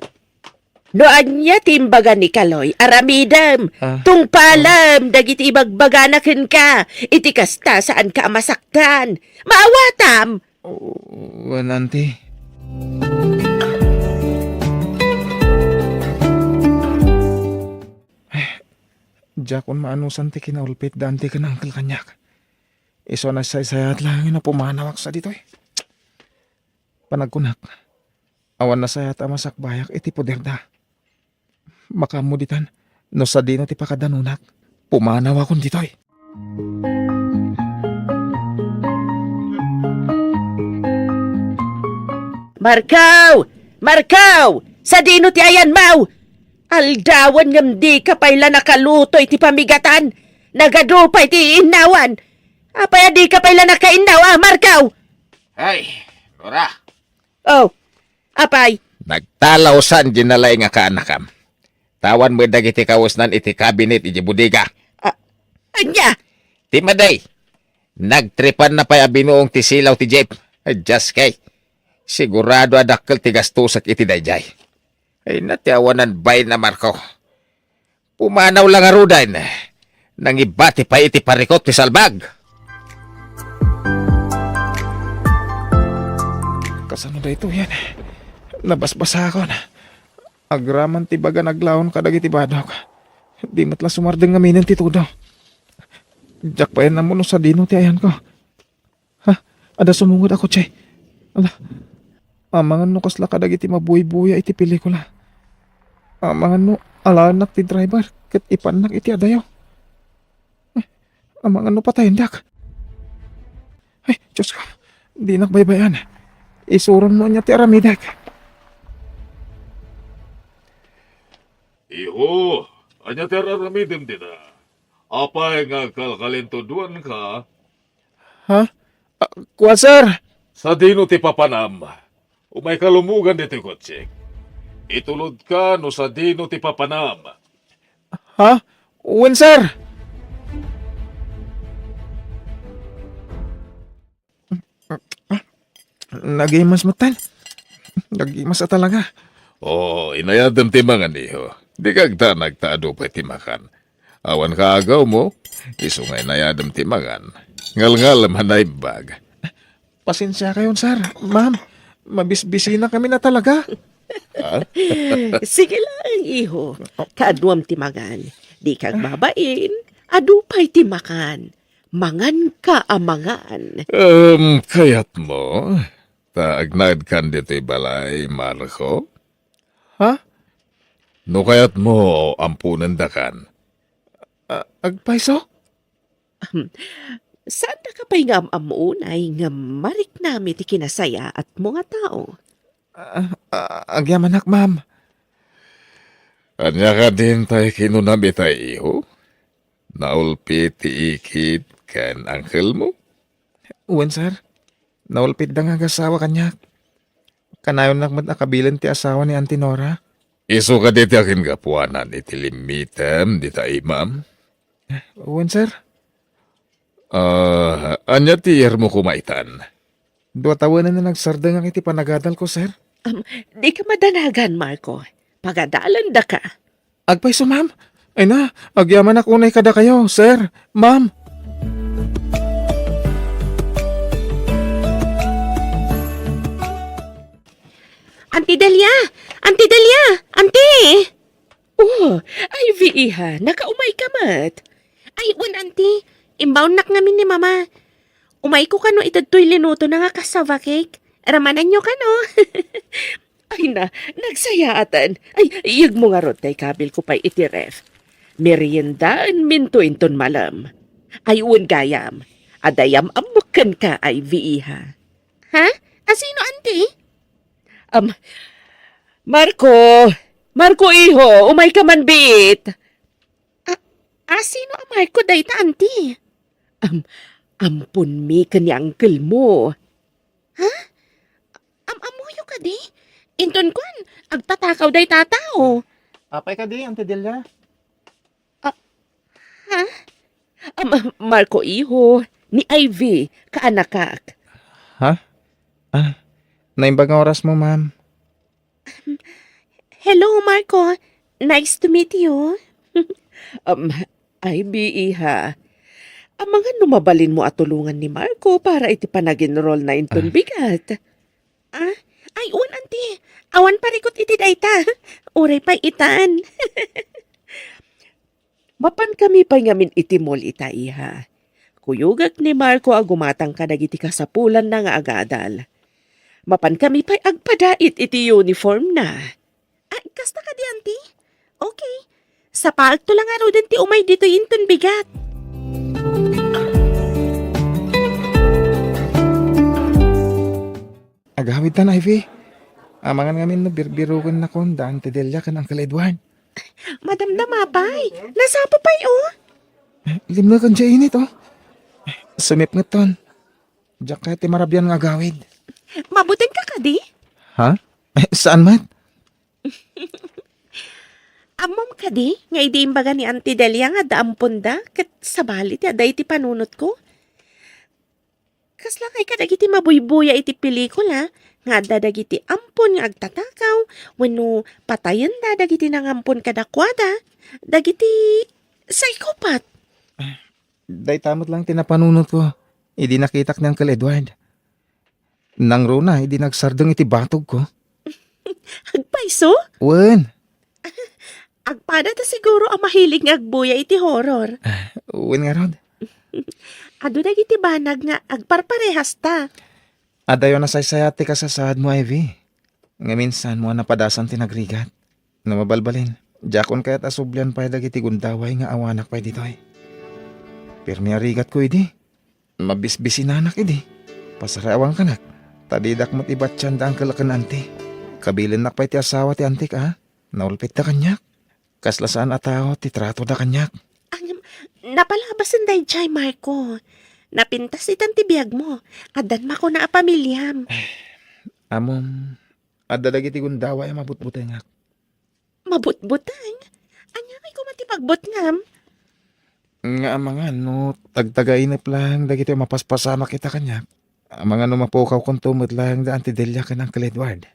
no ania ti imbaga ni Kaloy, aramidem. Ah. Tungpalem dagiti ibagbagana kenka. Iti kasta, saanka a masaktan. Maawatam. Oh, wen, Auntie. Diakon maanusan ti kinaulpit da Auntie ken Uncle kaniak. Isu a nasaysayat laeng a pumanawak saditoy. Panagkunak, awan nasayaat a masakbayak iti poderda. Makaammo ditan, no sadino ti pakadanonak, pumanawakon ditoy. Markaw! Markaw! Sadino ti ayanmaw? Aldawen ngem dika pay la nakaluto iti pamigatan. Nagadu pay ti innawan. Apay a dika pay la nakainnaw, a, Markaw? Ay, Nora. Oh, apay? Nagtalawsan di nalaing a kaanakam. Tawan met dagiti kawesnan iti kabinet iti bodega. Ah, ania? Ti madi, nagtripanna pay a binuong ti silaw ti jeep. Ay, Dios kay. Sigurado a dakkel ti gastusek iti daydiay. Ay, natiawanan bay na, Marco. Pumanaw la ngaruden. Nangibati pay iti parikut ti salbag. Kasano daytoyen? Nabasbasakon. Agraman ti baga naglaon kadagiti badok. Di met la sumardeng ngaminen ti tudo. Diak pay ammo no sadino ti ayanko. Ha? Adda sumungod a kotse. Ala. Amangan no kasla kadagiti mabuybuya iti pelikula. Amangan no alaennak ti driver ket ipannak iti adayo. Eh, amangan no patayendak. Ay, Diyos ko, dinak baybay-an. Isuron mo ania ti aramidek. Iho, ania ti aramidem dita? Apay nga agkalkalintuduanka? Ha? Ah, kua, sir? Sadino ti papanam? Umayka lumugan ditoy kotsek. Itulodka no sadino ti papanam. Ha? Wen, sir. Ah, nagimas metten. Nagimas a talaga. Oo, inayadem ti mangan, iho. Dika agdanag ta adu pay ti makan. Awan kaagawmo, isu nga inayadem ti mangan. Ngalngalem a naimbag. Pasensiakayon, sir. Ma'am, mabisbisinakamin a talaga. Ha? Sige lang, iho. Kaaduam ti mangan. Dika agbabain. Adu pay ti makan. Manganka a mangan. Em, kayatmo ta agnaedkan ditoy balay, Marco? Ha? No kayatmo, amponendakan. Ah, agpayso? Ahem. Saandaka pay nga am-ammo unay nga mariknam iti kinasayaatmo nga tao? Ah, ah, agyamanak, ma'am. Ania kadin tay kinunam ita, iho? Naulpit ti ikit ken angkelmo? Wen, sir. Naulpitda nga agasawa kaniak. Kanayonnak met a kabilen ti asawa ni Auntie Nora. Isu kadi ti akingapuanan iti limmitem dita imam? Wen, sir. Ah, ania ti iyarmo koma itan? Dua tawenen a nagsardengak iti panagadalko, sir. Am, dika madanagan, Marco. Pagadalendaka. Agpayso, ma'am. Ay na, agyamanak unay kadakayo, sir, ma'am. Auntie Delia! Auntie Delia! Auntie! Oh, Ivy, iha, nakaumayka met. Ay, wen, Auntie, imbaonnak ngamin ni Mama. Umayko kano itedtoy linutona nga cassava cake. Ramananyo kano? Ay na, nagsayaatan. Ay, iyegmo ngarud tay kabilko pay iti ref. Meriendaenminto inton malem. Ay, wen gayam. Adda am-ammok kenka, Ivy, iha. Ha? Asino, Auntie? Am, Marco! Marco, iho! Umayka man biit! A, asino a Marco dayta, Auntie? Am, amponmi ken ni angkelmo. Ha? Am-ammoyo kadi? Inton kuan, agtatakaw dayta a tao. Apay kadi, Auntie Delia? Ah, ha? Am, Marco, iho, ni Ivy, kaanakak. Ha? Ah, naimbag nga orasmo, ma'am. Hello, Marco. Nice to meet you. Um, Ivy, iha. Amangan no mabalinmo a tulongan ni Marco para iti panag-enroll na inton Ah. bigat. Ah? Ay, un, Auntie. Awan parikut iti dayta. Uray pay itan. Mapankami pay ngamin iti mall ita, iha. Kuyogak ni Marco a gumatang kadagiti kasapulanna nga agadal. Mapankami pay agpadait iti uniformna. Ay, kasta kadi, Auntie? Okay. Sapaekto la ngaruden ti umay ditoy inton bigat. Agawidtan, Ivy. Amangan ngamin no birbirokennakon da Auntie Delia ken Uncle Edward. Madamdama pay. Nasapa pay, oh. Limneken ti init, oh. Sumipngetton. Diak kayat ti marabian nga agawid. Mabuting ka kadi? Ha? Saan met? Ammom kadi nga idi imbaga ni Auntie Delia nga adda amponda ket sabali ti adda iti panunotko? Kasla kay kadagiti mabuybuya iti pelikula nga adda dagiti ampon nga agtatakaw wenno patayenda dagiti nangampon kadakuada, dagiti psychopath. Dayta met lang ti napanunotko idi nakitak ni Uncle Edward. Nangruna idi nagsardeng iti batogko. Agpayso? Wen. Agpada ta siguro a mahilig nga agbuya iti horror. Wen ngarud. Adu dagiti banag nga agparparehasta. Adayo a nasaysayat ti kasasaadmo, Ivy. Ngamin saanmo a napadasan ti nagrigat. No mabalbalin, diakon kayat a sublian pay dagiti gundaway nga awanak pay ditoy. Pirmi a rigatko idi. Mabisbisinanak idi. Pasarawankanak, ta didak met ibatian da uncle ken auntie. Kabilinnak pay ti asawa ti auntiek, a? Naulpitda kaniak. Kasla saan a tao ti tratoda kaniak. Ngem, napalabasen daydiay, Marco. Napintas itan ti biagmo. Addan makuna a pamiliam. Ammom, adda dagiti gundaway a mabutbutengak. Mabutbuteng? Ania ngay koma ti pagbutngam? Nga amangan no tagtagainep laeng dagiti mapaspasamak ita kaniak. Amangan no mapukawkonto met laeng da Auntie Delia ken Uncle Edward.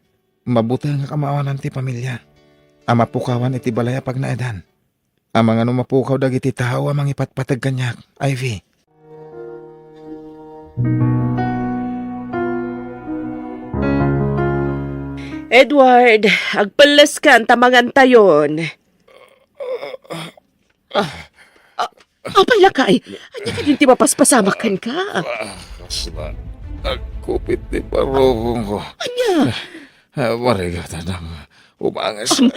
Mabutengak a maawanan ti pamilia a mapukawan iti balay a pagnaedan. Amangan no mapukaw dagiti tao a mangipatpateg kaniak, Ivy. Edward, agpelleskan ta mangantayon. A-, apay lakay? Ania kadin ti mapaspasamak kenka? Ah, kasla. Nagkupit ti parukongko. Ania? Ah, marigatan ang umanges. Am,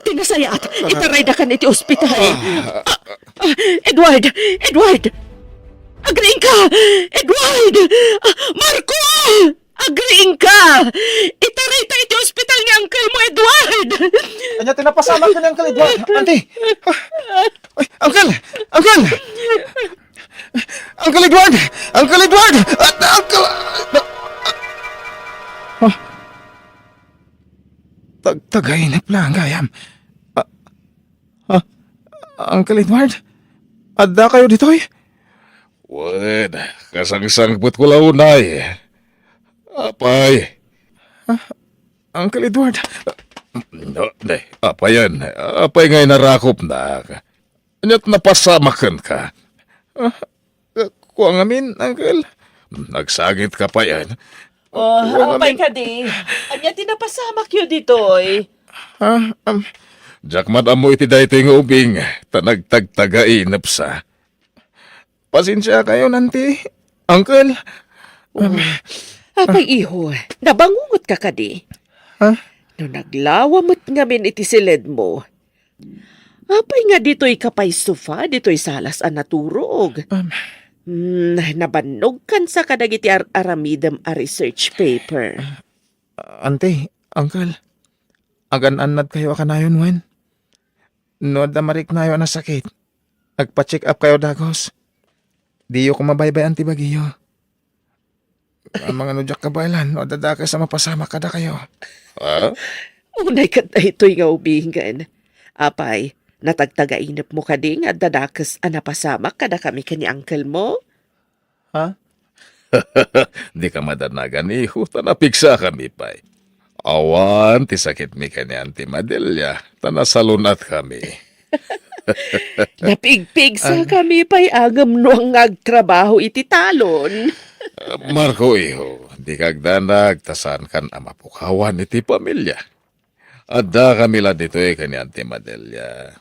ti nasayaat, itaraydakan iti ospital. Ah. Ah, ah, Edward! Edward! Agriingka! Edward! Ah, Marco! Agriingka! Itarayta iti ospital ni uncle mo, Edward! Ania ti napasamak ken ni Uncle Edward? Auntie! Ah, ay, Uncle! Uncle! Uncle Edward! Uncle Edward! At, Uncle! Ah, tagtagainep laeng gayam. Ah, ah, Uncle Edward? Adda kayo ditoy? Wen, kasangsangpetko la unay. Apay? Ah, Uncle Edward. No, ne, apayen? Apay nga inarakopnak? Ania't napasamak kenka? Ah, kua ngamin, Uncle? Nagsakit ka payen? Oh, kua ngamin. Apay kadi? Ania ti napasamakyo ditoy? Ah, um, diak man ammo iti daytoy nga ubing, ta nagtagtagainepsa. Pasensiakayon, Auntie, Uncle. Oh. Um, apay, iho, nabangungotka kadi? Ha? No naglawa met ngamin iti siledmo, apay nga ditoyka pay sofa, ditoy salas a naturog? Um, Hmm, nabannogkansa kadagiti ar-aramidem a research paper. Auntie, Uncle, agan-annadkayo a kanayon wen? No adda mariknayo a nasakit, agpa-check up kayo dagus. Diyo koma baybay-an ti bagiyo. Amangan no diak kabaelan no adda dakes a mapasamak kadakayo. Ha? Unay ket daytoy nga ubingen. Apay, natagtagainepmo kadi nga adda dakes a napasamak kadakami ken ni uncle mo? Ha? Dika madanagan, iho, ta napigsakami pay. Awan ti sakitmi ken ni Auntie Madelia, ta nasalunatkami. Napigpigsakami pay ngem no ania nga agtrabaho iti talon. Marco, iho, dika agdanag ta saankan a mapukawan iti pamilia. Addakami la ditoy ken ni Auntie Madelia.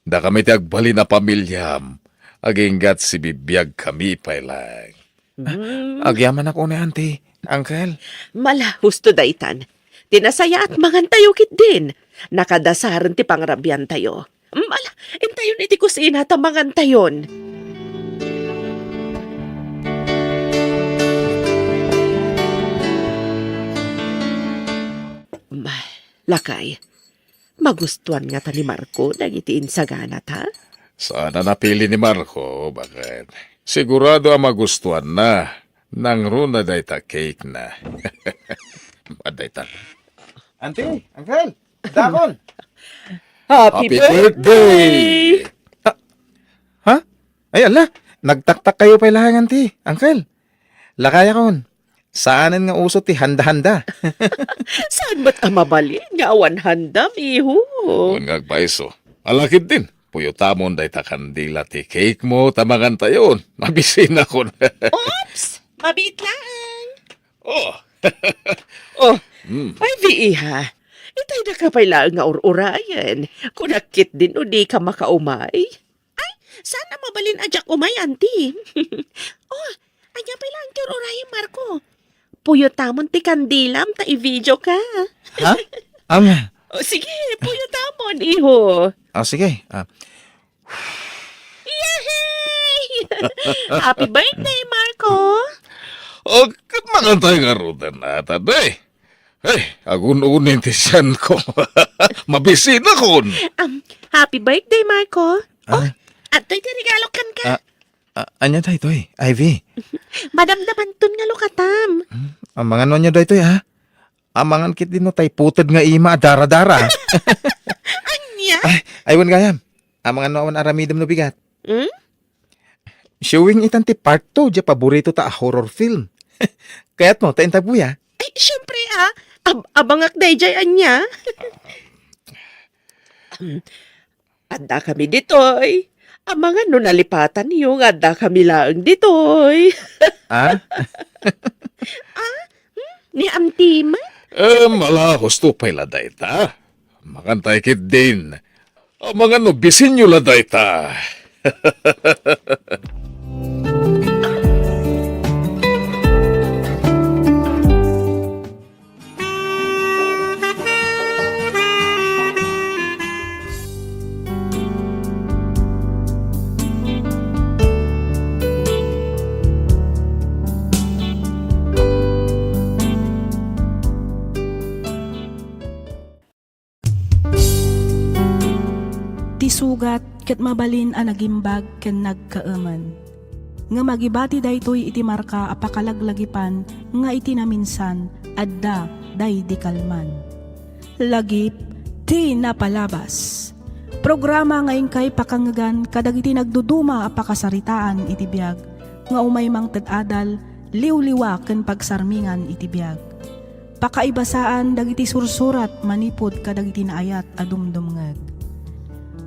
Dakami ti agbalin a pamiliam, aginggat sibibiagkami pay laeng. Mm. Agyamanak unay, Auntie, Uncle. Mala, husto daytan. Ti nasayaat, mangantayo ketdin. Nakadasaren ti pangrabiantayo. Mala, intayon iti kusina ta mangantayon. Ma-, lakay, magustuan ngata ni Marco dagiti insaganata? Saan a napili ni Marco, baket. Sigurado a magustuanna. Nangruna dayta cake na. Adda ita. Auntie, Uncle, dakon. Happy Happy birthday! birthday! Ah, ha? Ay, ala, nagtaktak kayo pay laeng, Auntie, Uncle. Lakayakon, saanen nga uso ti handa-handa. Saan met a mabalin nga awan handam, iho? Wen nga agpaiso. Ala ketdin, puyotamon dayta kandila ti cake mo ta mangantayon. Mabisinakon. Oops! Mabiit laeng. Oh. Oh, Mm. Ivy, iha. Itay daka pay laeng nga ur-urayen. Kunak ketdin no dika makaumay. Ay, saan a mabalin a diak umay, Auntie? Oh, ania pay laeng ti ur-urayem, Marco? Puyotamon ti kandilam ta i-video ka. Ha? Ama. Oh, sige, puyotamon, iho. Ah, sige. Ah. Yehey! Happy birthday, Marco! O, ket mangantay ngaruden, ata, day. Ay, agun-unin ti sianko. Mabisinakon. Um, happy birthday, Marco. Oh, ay. Adtoy ti regalo kenka. Ah, ah, ania daytoy, Ivy? Madamdamanton nga lukatam. Hmm, amangan no ania daytoy, ha? Amangan ketdin no tay puted nga ima a daradara. Ania? Ay, ay, wen gayam. Amangan no awan aramidem no bigat. Hmm? Showing itan ti part two, diay paborito ta a horror film. Kayatmo, ta intagbuya? Ay, siyempre, ah. Ab-, abangak daydiay, ania? Addakami ditoy. Amangan no nalipatanyo nga addakami laeng ditoy. Ah? Ah? Hmm? Ni Auntie man? Eh, malahusto pay la dayta. Mangantay ketdin. Amangan no bisinyo la dayta. Ti sugat ket mabalin a nagimbag ken nagkaemen. Ngem agibati daytoy iti marka a pakalaglagipan nga iti naminsan, adda daydi kalman. Lagip ti napalabas. Programa nga inkay pakangegan kadagiti nagduduma a pakasaritaan iti biag nga umay mangted adal, liwliwa ken pagsarmingan iti biag. Pakaibasaan dagiti sursurat manipud kadagiti naayat a dumdumngeg.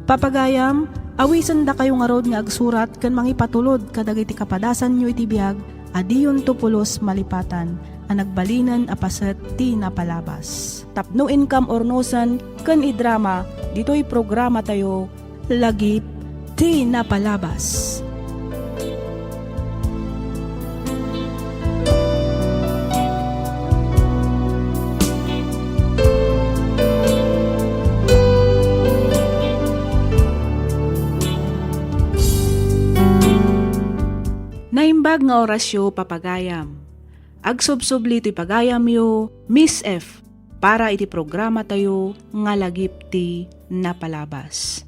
Papagayam, awisendakayo ngarud nga agsurat ken mangipatulod kadagiti kapadasanyo iti biag a diyonto pulos malipatan a nagbalinen a paset ti napalabas. Tapno inkam urnosen ken idrama ditoy programatayo, Lagip ti napalabas. Naimbag nga orasyo, papagayam. Agsubsubli toy pagayamyo, Miss F, para iti programatayo nga Lagip ti Napalabas.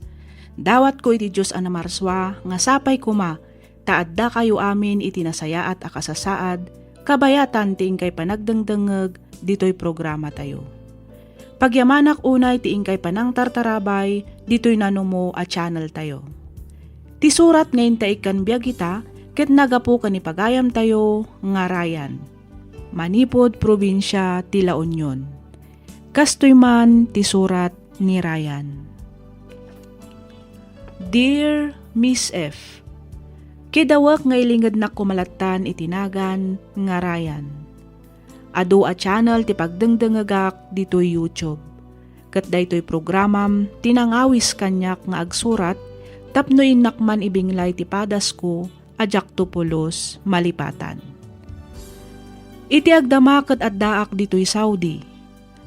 Dawatko iti Dios a namarsua nga sapay koma ta addakayo amin iti nasayaat a kasasaad kabayatan ti inkay panagdengdengngeg ditoy programatayo. Pagyamanak unay ti inkay panangtartarabay ditoy nanumo a channeltayo. Ti surat nga intaig kan biag ita ket nagapu ken ni pagayamtayo nga Ryan, manipud probinsia ti La Union. Kastoy man ti surat ni Ryan. Dear Miss F, kidawek nga ilingednak koma lattan iti nagan nga Ryan. Adu a channel ti pagdengdengegak ditoy YouTube. Ket daytoy programam ti nangawis kaniak nga agsurat tapno innak man ibinglay ti padasko a diakto pulos malipatan. Iti agdama ket addaak ditoy Saudi,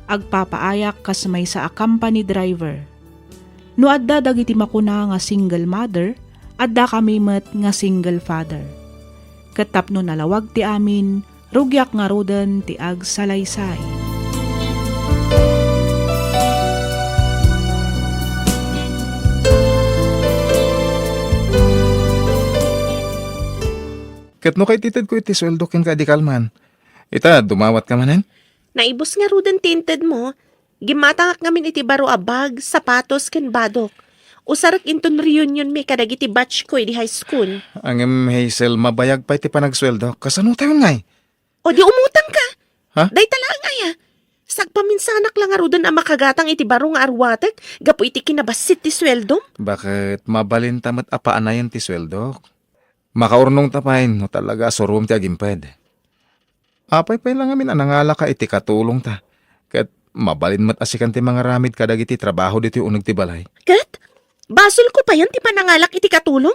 agpapaayak kas maysa a company driver. No adda dagiti makuna nga single mother, adda kami met nga single father. Ket tapno nalawag ti amin, rugiak ngaruden ti agsalaysay. Ket no kay ti itedko iti sueldo kenka idi kalman, ita, dumawatka manen? Naibus ngaruden ti intedmo. Gimmatangak ngamin iti baro a bag, sapatos, ken badok. Usarek inton reunion mi kadagiti batch ko idi high school. Ngem, Hazel, mabayag pay ti panagsueldok. Kasano tayon ngay? O di umutang ka. Ha? Dayta laeng aya. Sagpaminsanak la ngaruden a makagatang iti baro nga aruatek gapu iti kinabassit ti sueldom. Baket mabalinta met a paanayen ti sueldok? Makaurnongta pay no talaga a surom ti agimped. Apay pay la ngamin a nangalaka iti katulongta, ket mabalin met a sikan ti mangaramid kadagiti trabaho ditoy uneg ti balay. Ket basolko payen ti panangalak iti katulong?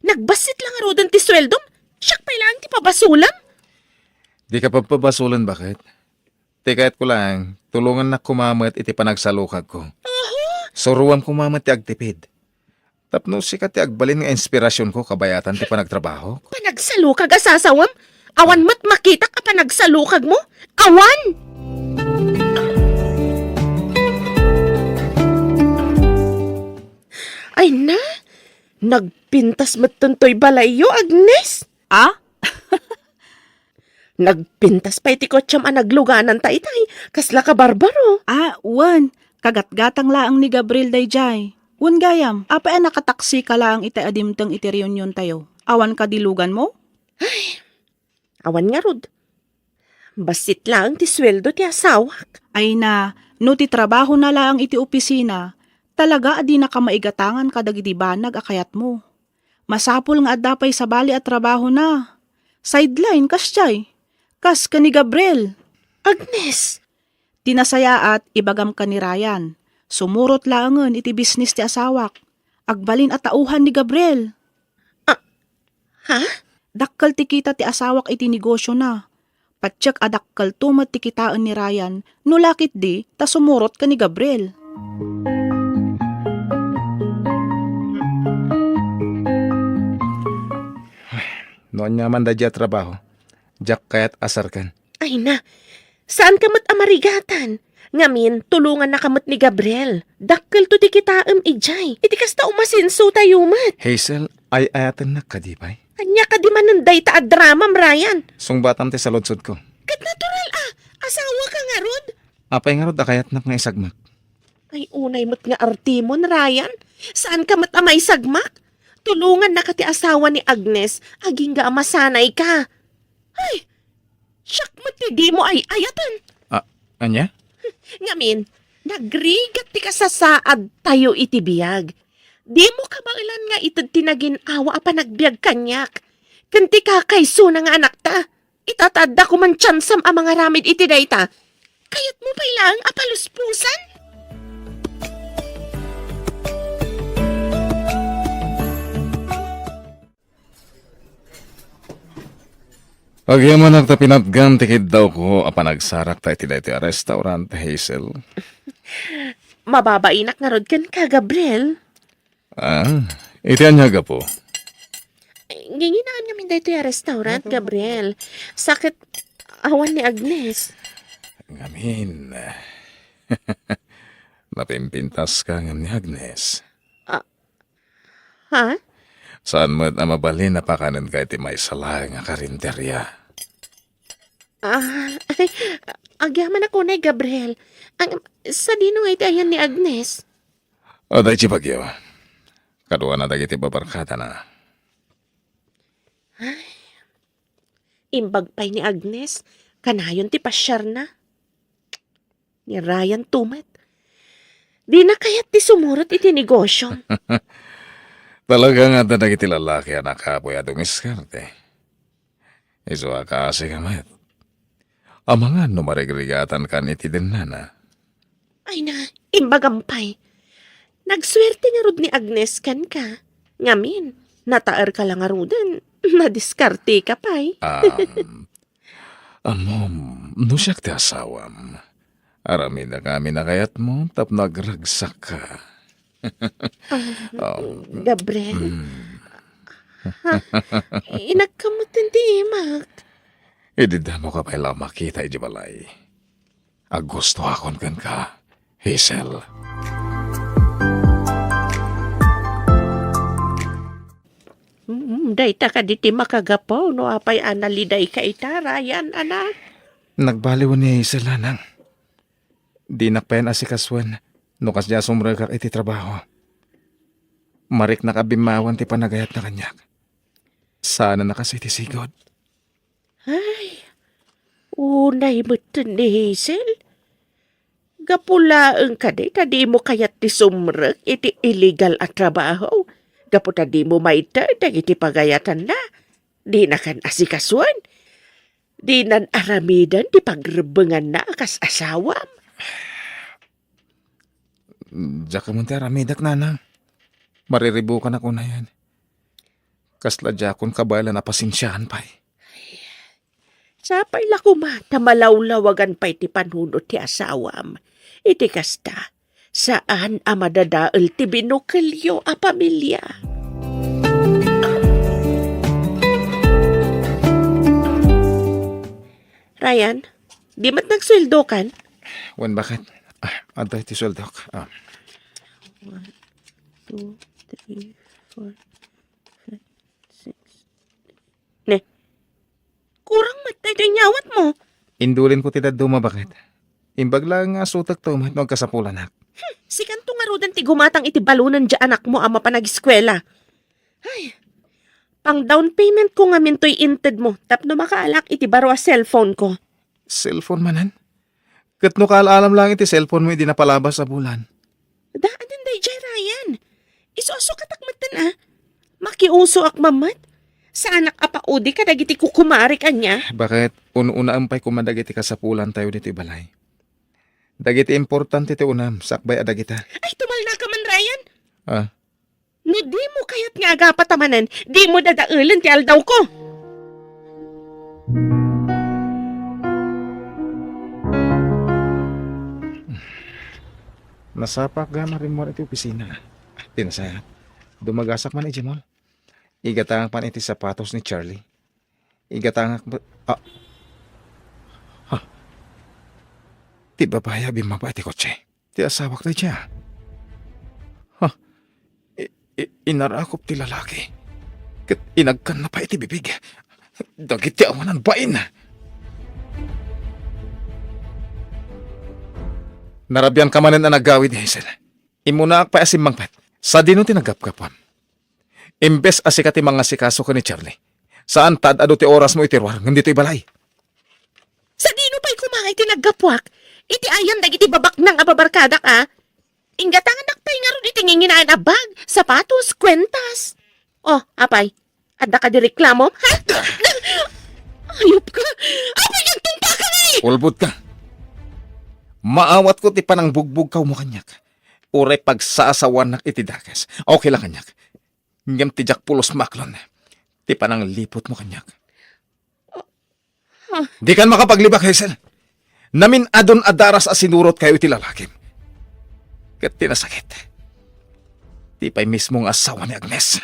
Nagbassit la ngaruden ti sueldom, siak pay laeng ti pabasolam. Dika pagpabasolen, baket. Ti kayatko laeng, tulongannak koma met iti panagsalukagko. Aha! Suroam koma met ti agtipid. Tapno sika ti agbalin nga inspirasionko kabayatan ti panagtrabahok. Panagsalukag a sasawem? Awan met makitak a panagsalukagmo? Awan! Ay na, nagpintas metten toy balayyo, Agnes. Ah? Nagpintas pay ti kotsem a naglugananta itay, kasla kabarbaro. Ah, wen. Kagatgatang laeng ni Gabriel dayjay. Wen gayam, apay a nakataksika laeng itay a dimteng iti reuniontayo? Awan kadi luganmo? Awan ngarud. Bassit laeng ti sueldo ti asawak. Ay na, no ti trabahona laeng iti opisina, talaga a dinaka maigatangan kadagiti banag a kayatmo. Masapul nga adda pay sabali a trabahona. Sideline, kasdiay. Kas ken ni Gabriel. Agnes! Ti nasayaat, ibagam ken ni Ryan. Sumurot laengen iti bisnis ti asawak. Agbalin a tauhan ni Gabriel. Ah, ha? Dakkel ti kita ti asawak iti negosiona. Patiek a dakkelto met ti kitaen ni Ryan, no la ketdi ta sumurot ken ni Gabriel. No aniaman daydiay a trabaho, diak kayat a serken. Ay na, saanka met a marigatan. Ngamin, tulongannaka met ni Gabriel. Dakkelto ti kitaem idiay. Iti kasta, umasensotayo met. Hazel, ay-ayatennak kadi pay? Ania kadi manen dayta a dramam, Ryan? Sungbatam ti saludsodko. Ket natural a, asawaka ngarud. Apay ngarud a kayatnak nga isagmak? Ay, unay met nga artimon, Ryan. Saanka met a maisagmak? Tulongannaka ti asawa ni Agnes, agingga a masanayka. Ay, siak met ti dimo ay-ayaten. Ah, ania? Ngamin, nagrigat ti kasasaadtayo iti biag. Dimo kabaelan nga ited ti nagin-awa a panagbiag kaniak, ken ti kakaysona nga anakta. Itataddako man tiansam a mangaramid iti dayta. Kayatmo pay laeng a paluspusan? Agyamanak ta pinatgam ti kiddawko a panagsarakta iti daytoy a restaurant, Hazel. Mababainak ngarud kenka, Gabriel. Ah, iti ania gapu? Nginginaan ngamin daytoy a restaurant, Gabriel. Sa ket awan ni Agnes. Ngamin. Napimpintaska ngem ni Agnes. Ah, ha? Saan met a mabalin a pakanenka iti maysa laeng a karinderya? Ah, ay, agyamanak unay, Gabriel. Ang, sadino nga iti ayan ni Agnes? O, daydi bagyo. Kaduana dagiti babarkadana. Ay, imbag pay ni Agnes, kanayon ti pasiarna. Ni Ryan to met. Dina kayat ti sumurot iti negosyo. Talaga nga adda dagiti lalaki a nakapoy a dumiskarte. Isu a kaasika met. Amangan no marigrigatankan iti dennana. Ay na, imbagam pay. Nagsuerte ngarud ni Agnes kenka. Ngamin, nataerka la ngaruden, nadiskarteka pay. Um, ammom, no siak ti asawam, aramidak amin a kayatmo tapno agragsakka. Ah, oh. Gabriel? Mm. Ha? Inagkamot ti imak. Idi damo ka pay la makita iti balay. Agustoakon kenka, Hazel. Mm, dayta kadi ti makagapu no apay a nalidayka ita, Ryan, anak? Nagbaliwen ni Hazel, nanang. Dinak pay asikasuen no kasdiay a sumrekak iti trabaho. Mariknak a bimmawen ti panagayatna kaniak. Saan a nakasi ti sigud. Ay, unay metten ni Hazel. Gapu laeng kadi ta dimo kayat ti sumrek iti illegal a trabaho. Gapu ta dimo maited dagiti pagayatanna. Dinakan asikasuen. Dinan aramiden ti pagrebbenganna a kas asawam. Diak man ti aramidek, nanang. Mariribukanak unayen. Kasla diakon kabaelan a pasensiaan pay. Sapay la koma ta malawlawagan pay ti panunot ti asawam. Iti kasta, saan a madadael ti binukelyo a pamilia. Ryan, di met nagsueldokan? Wen, baket? Ah, adda iti sueldok. Ah. One, two, three, four, five, six. Ne, kurang met daytoy inyawatmo. Indulinko ti dadduma, baket? Imbag laeng nga asutekto met no agkasapulanak. Hmm, sikanto ngaruden ti gumatang iti balunen diay anakmo a mapan ageskuela. Ay, pang-down paymentko ngamin toy intedmo tapno makaalak iti baro a cellphoneko. Cellphone manen? Ket no kaal-alam laeng iti cellphonemo idi napalabas a bulan? Daanen daydiay, Ryan. Isu-isukatak metten a. Makiusoak man met. Saanak a paudi kadagiti kukumarik ania. Baket, un-unaem pay koma dagiti kasapulantayo ditoy balay. Dagiti importante ti unam, sakbay a dagita. Ay, tumalnaka man, Ryan. Ah. No dimo kayat nga agapata manen, dimo dadaelen ti aldawko. Nasapaak gayam a rimmuar iti opisina. Ti nasayaat, dumagasak man idiay mall. Igatangak man iti sapatos ni Charlie. Igatangak ba-, ah. Ha? Ti babai a bimmaba iti kotse. Ti asawak daydiay. Ha? I-, i-, inarakop ti lalaki. Ket inagkanna pay iti bibig. Dagiti awanan bain. Narabianka manen a nagawid, Hazel. Immunaak pay a simmangpet. Sadino ti naggapgapuam? Imbes a sika ti mangasikaso ken ni Charlie, saan ta ad-adu ti orasmo iti ruar ngem ditoy balay. Sadino pay koma iti naggapuak? Iti ayan dagiti babaknang a babarkadak a. Inggatangannak pay ngarud iti nginginaen a bag, sapatos, kuentas. Oh, apay, adda kadi reklamo? Ha? Ayop ka! Apay, agtumpaka ngay! Ulbod ka! Maawatko ti panangbugbugkawmo kaniak. Uray pagsasawanak iti dakes. Okay la kaniak. Ngem ti diak pulos maaklon ti panangliputmo kaniak. Ah. Dikan makapaglibak, Hazel. Namin-adun a daras a sinurotkayo iti lalakim. Ket ti nasakit, ti pay mismo nga asawa ni Agnes.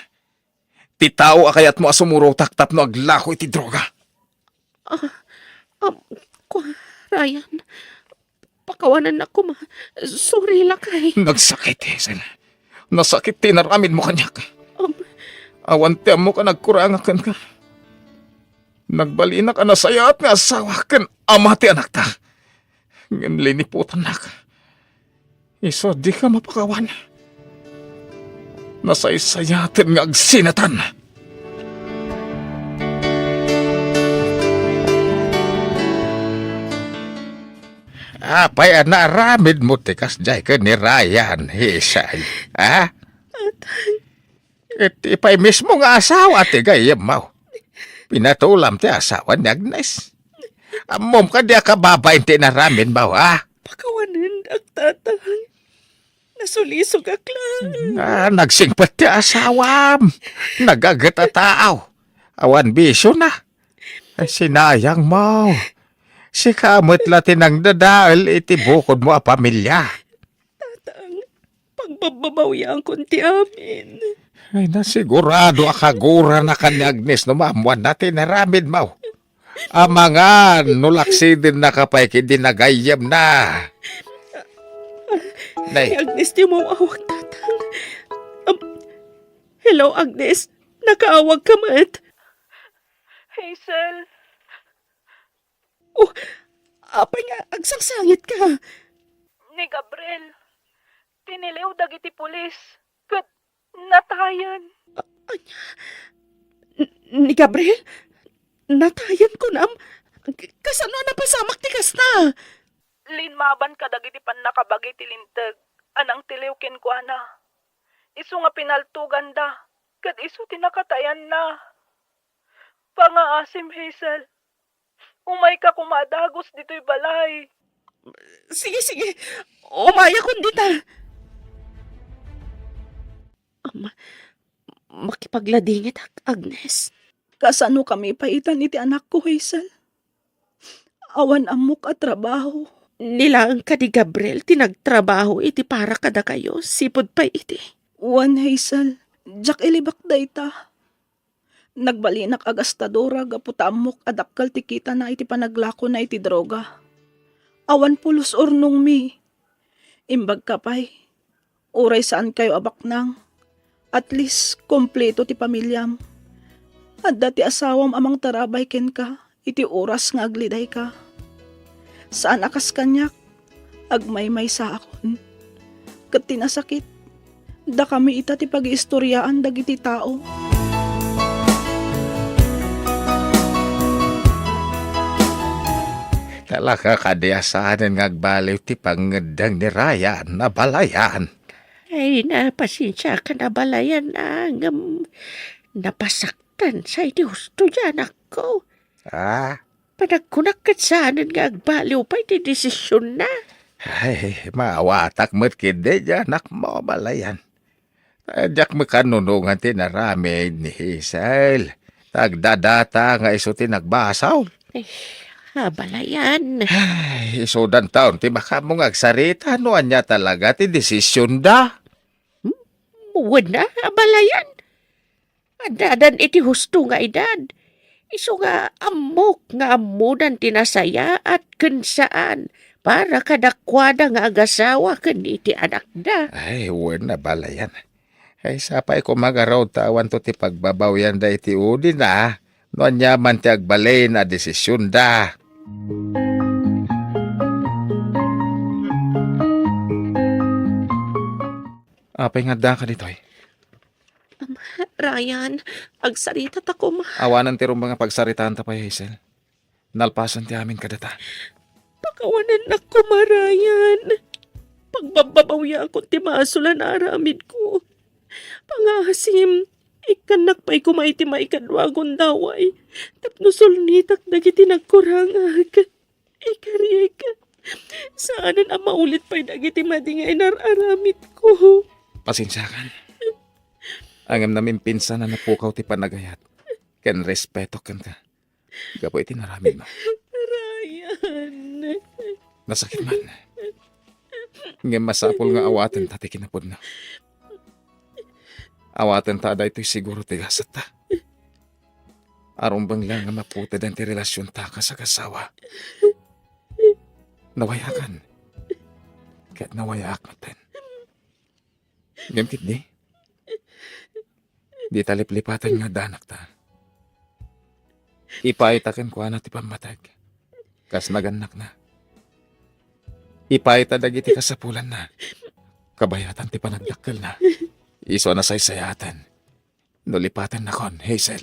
Ti tao a kayatmo a sumurotak tapno aglako iti droga. Ah, um, kua, Ryan. Pakawanennak koma. Sorry, lakay. Nagsakit, Hazel. Nasakit ti inaramidmo kaniak. Um, Awan ti ammok a nagkurangak kenka. Nagbalinak a nasayaat nga asawa ken ama ti anakta. Ngem liniputannak. Isu a dika mapakawan. Nasaysayaten nga agsinatan. Apay a naaramidmo ti kasdiay ken ni Ryan, Hazel? Ha? Tatang. Iti pay mismo nga asawa ti gayyemmo. Pinatulam ti asawa ni Agnes. Ammom kadi a kababain ti inaramidmo, ha? Pakawanendak, Tatang. Nasulisogak laeng. Ah, nagsingpet ti asawam. Nagaget a tao. Awan bisiona. Ay, sinayangmo. Sika met la ti nangdadael iti bukodmo a pamilia. Tatang, pagbabbabawiankon ti amin. Ay, nasigurado a kagurana ken ni Agnes no maammoanna ti inaramidmo. Amangan no laksidennaka pay ket di nagayyemna. Nay. Ni Agnes ti umaw-awag, Tatang. Um, hello, Agnes. Nakaawagka met? Hazel. Oh, apay nga agsangsangitka? Ni Gabriel, tiniliw dagiti pulis, ket natayen. A-, ania? N-, ni Gabriel? Natayen, kunam? K-, kasano a napasamak ti kasta? Linmaban kadagiti pannakabagi ti linteg a nangtiliw kenkuana. Isu nga pinaltoganda, ket isu ti nakatayanna. Pangaasim, Hazel. Umayka koma a dagus ditoy balay. Sige, sige. Umayakon dita. Ama, makipagladingit, Ag-, Agnes. Kasano kami paitan iti anakko, Hazel? Awan ammok a trabaho. Ni laeng kadi Gabriel ti nagtrabaho iti para kadakayo, sipud pay iti. Wen, Hazel, diak ilibak dayta. Nagbalinak a gastadora gapu ta ammok a dakkel ti kitana iti panaglakona iti droga. Awan pulos urnongmi. Imbagka pay, uray saankayo a baknang, at least, kompleto ti pamiliam. Adda ti asawam a mangtarabay kenka iti oras nga agledayka. Saan a kas kaniak, agmaymaysaakon. Ket ti nasakit, dakami ita ti pagiistoriaan dagiti tao. Talaga kadi a saanen nga agbaliw ti pangngeddeng ni Ryan a balayan. Ay, napasensiakan a balayan, a, ngem napasaktan sa iti husto ti anakko. Ah? Panagkunak ket saanen nga agbaliw pay ti desisionna. Ay, maawatak met ketdi ti anakmo, balayan. Diak met kannunongan ti inaramid ni Hazel. Ta agdadata nga isu ti nagbasol. Eh, abalayan. Ay, isudantaon ti makaammo nga agsarita no ania talaga ti desisionda. Hmm? Wen a, abalayan. Addadan iti husto nga edad. Isu nga ammok nga ammodan ti nasayaat ken saan para kadakuada nga agasawa ken iti anakda. Ay, wen a, balayan. Ay, sapay koma ngarud ta awanto ti pagbabawianda iti udina no ania man ti agbalin a desisionda. Apay nga addaka ditoy? Am, Ryan, agsarita ta koma. Awanen ti rumbeng a pagsaritaanta pay, Hazel. Nalpasen ti amin kadata. Pakawanennak koma, Ryan. Pagbabbabawiakon ti masol a naaramidko. Pangaasim, ikkannak pay koma iti maikadua a gundaway tapno sulnitak dagiti nagkurangag. Ikarik, saanen a maulit pay dagiti madi nga inar-aramidko. Pasensiakan. Ngem namimpinsan a napukaw ti panagayat ken respeto kenka gapu iti inaramidmo. Ryan. Nasakit man. Ngem masapul nga awatenta ti kinapudno. Awatenta a daytoy siguro ti gasetta. Arumbeng laeng nga maputeden ti relasionta kas agasawa. Nawayakan. Ket nawayaak metten. Ngem ketdi, dita liplipaten nga addanakta. Ipayta kenkuana ti pammateg kas nagannakna. Ipayta dagiti kasapulanna. Kabayatan ti panagdakkelna. Isu a nasaysayaten no lipatennakon, Hazel.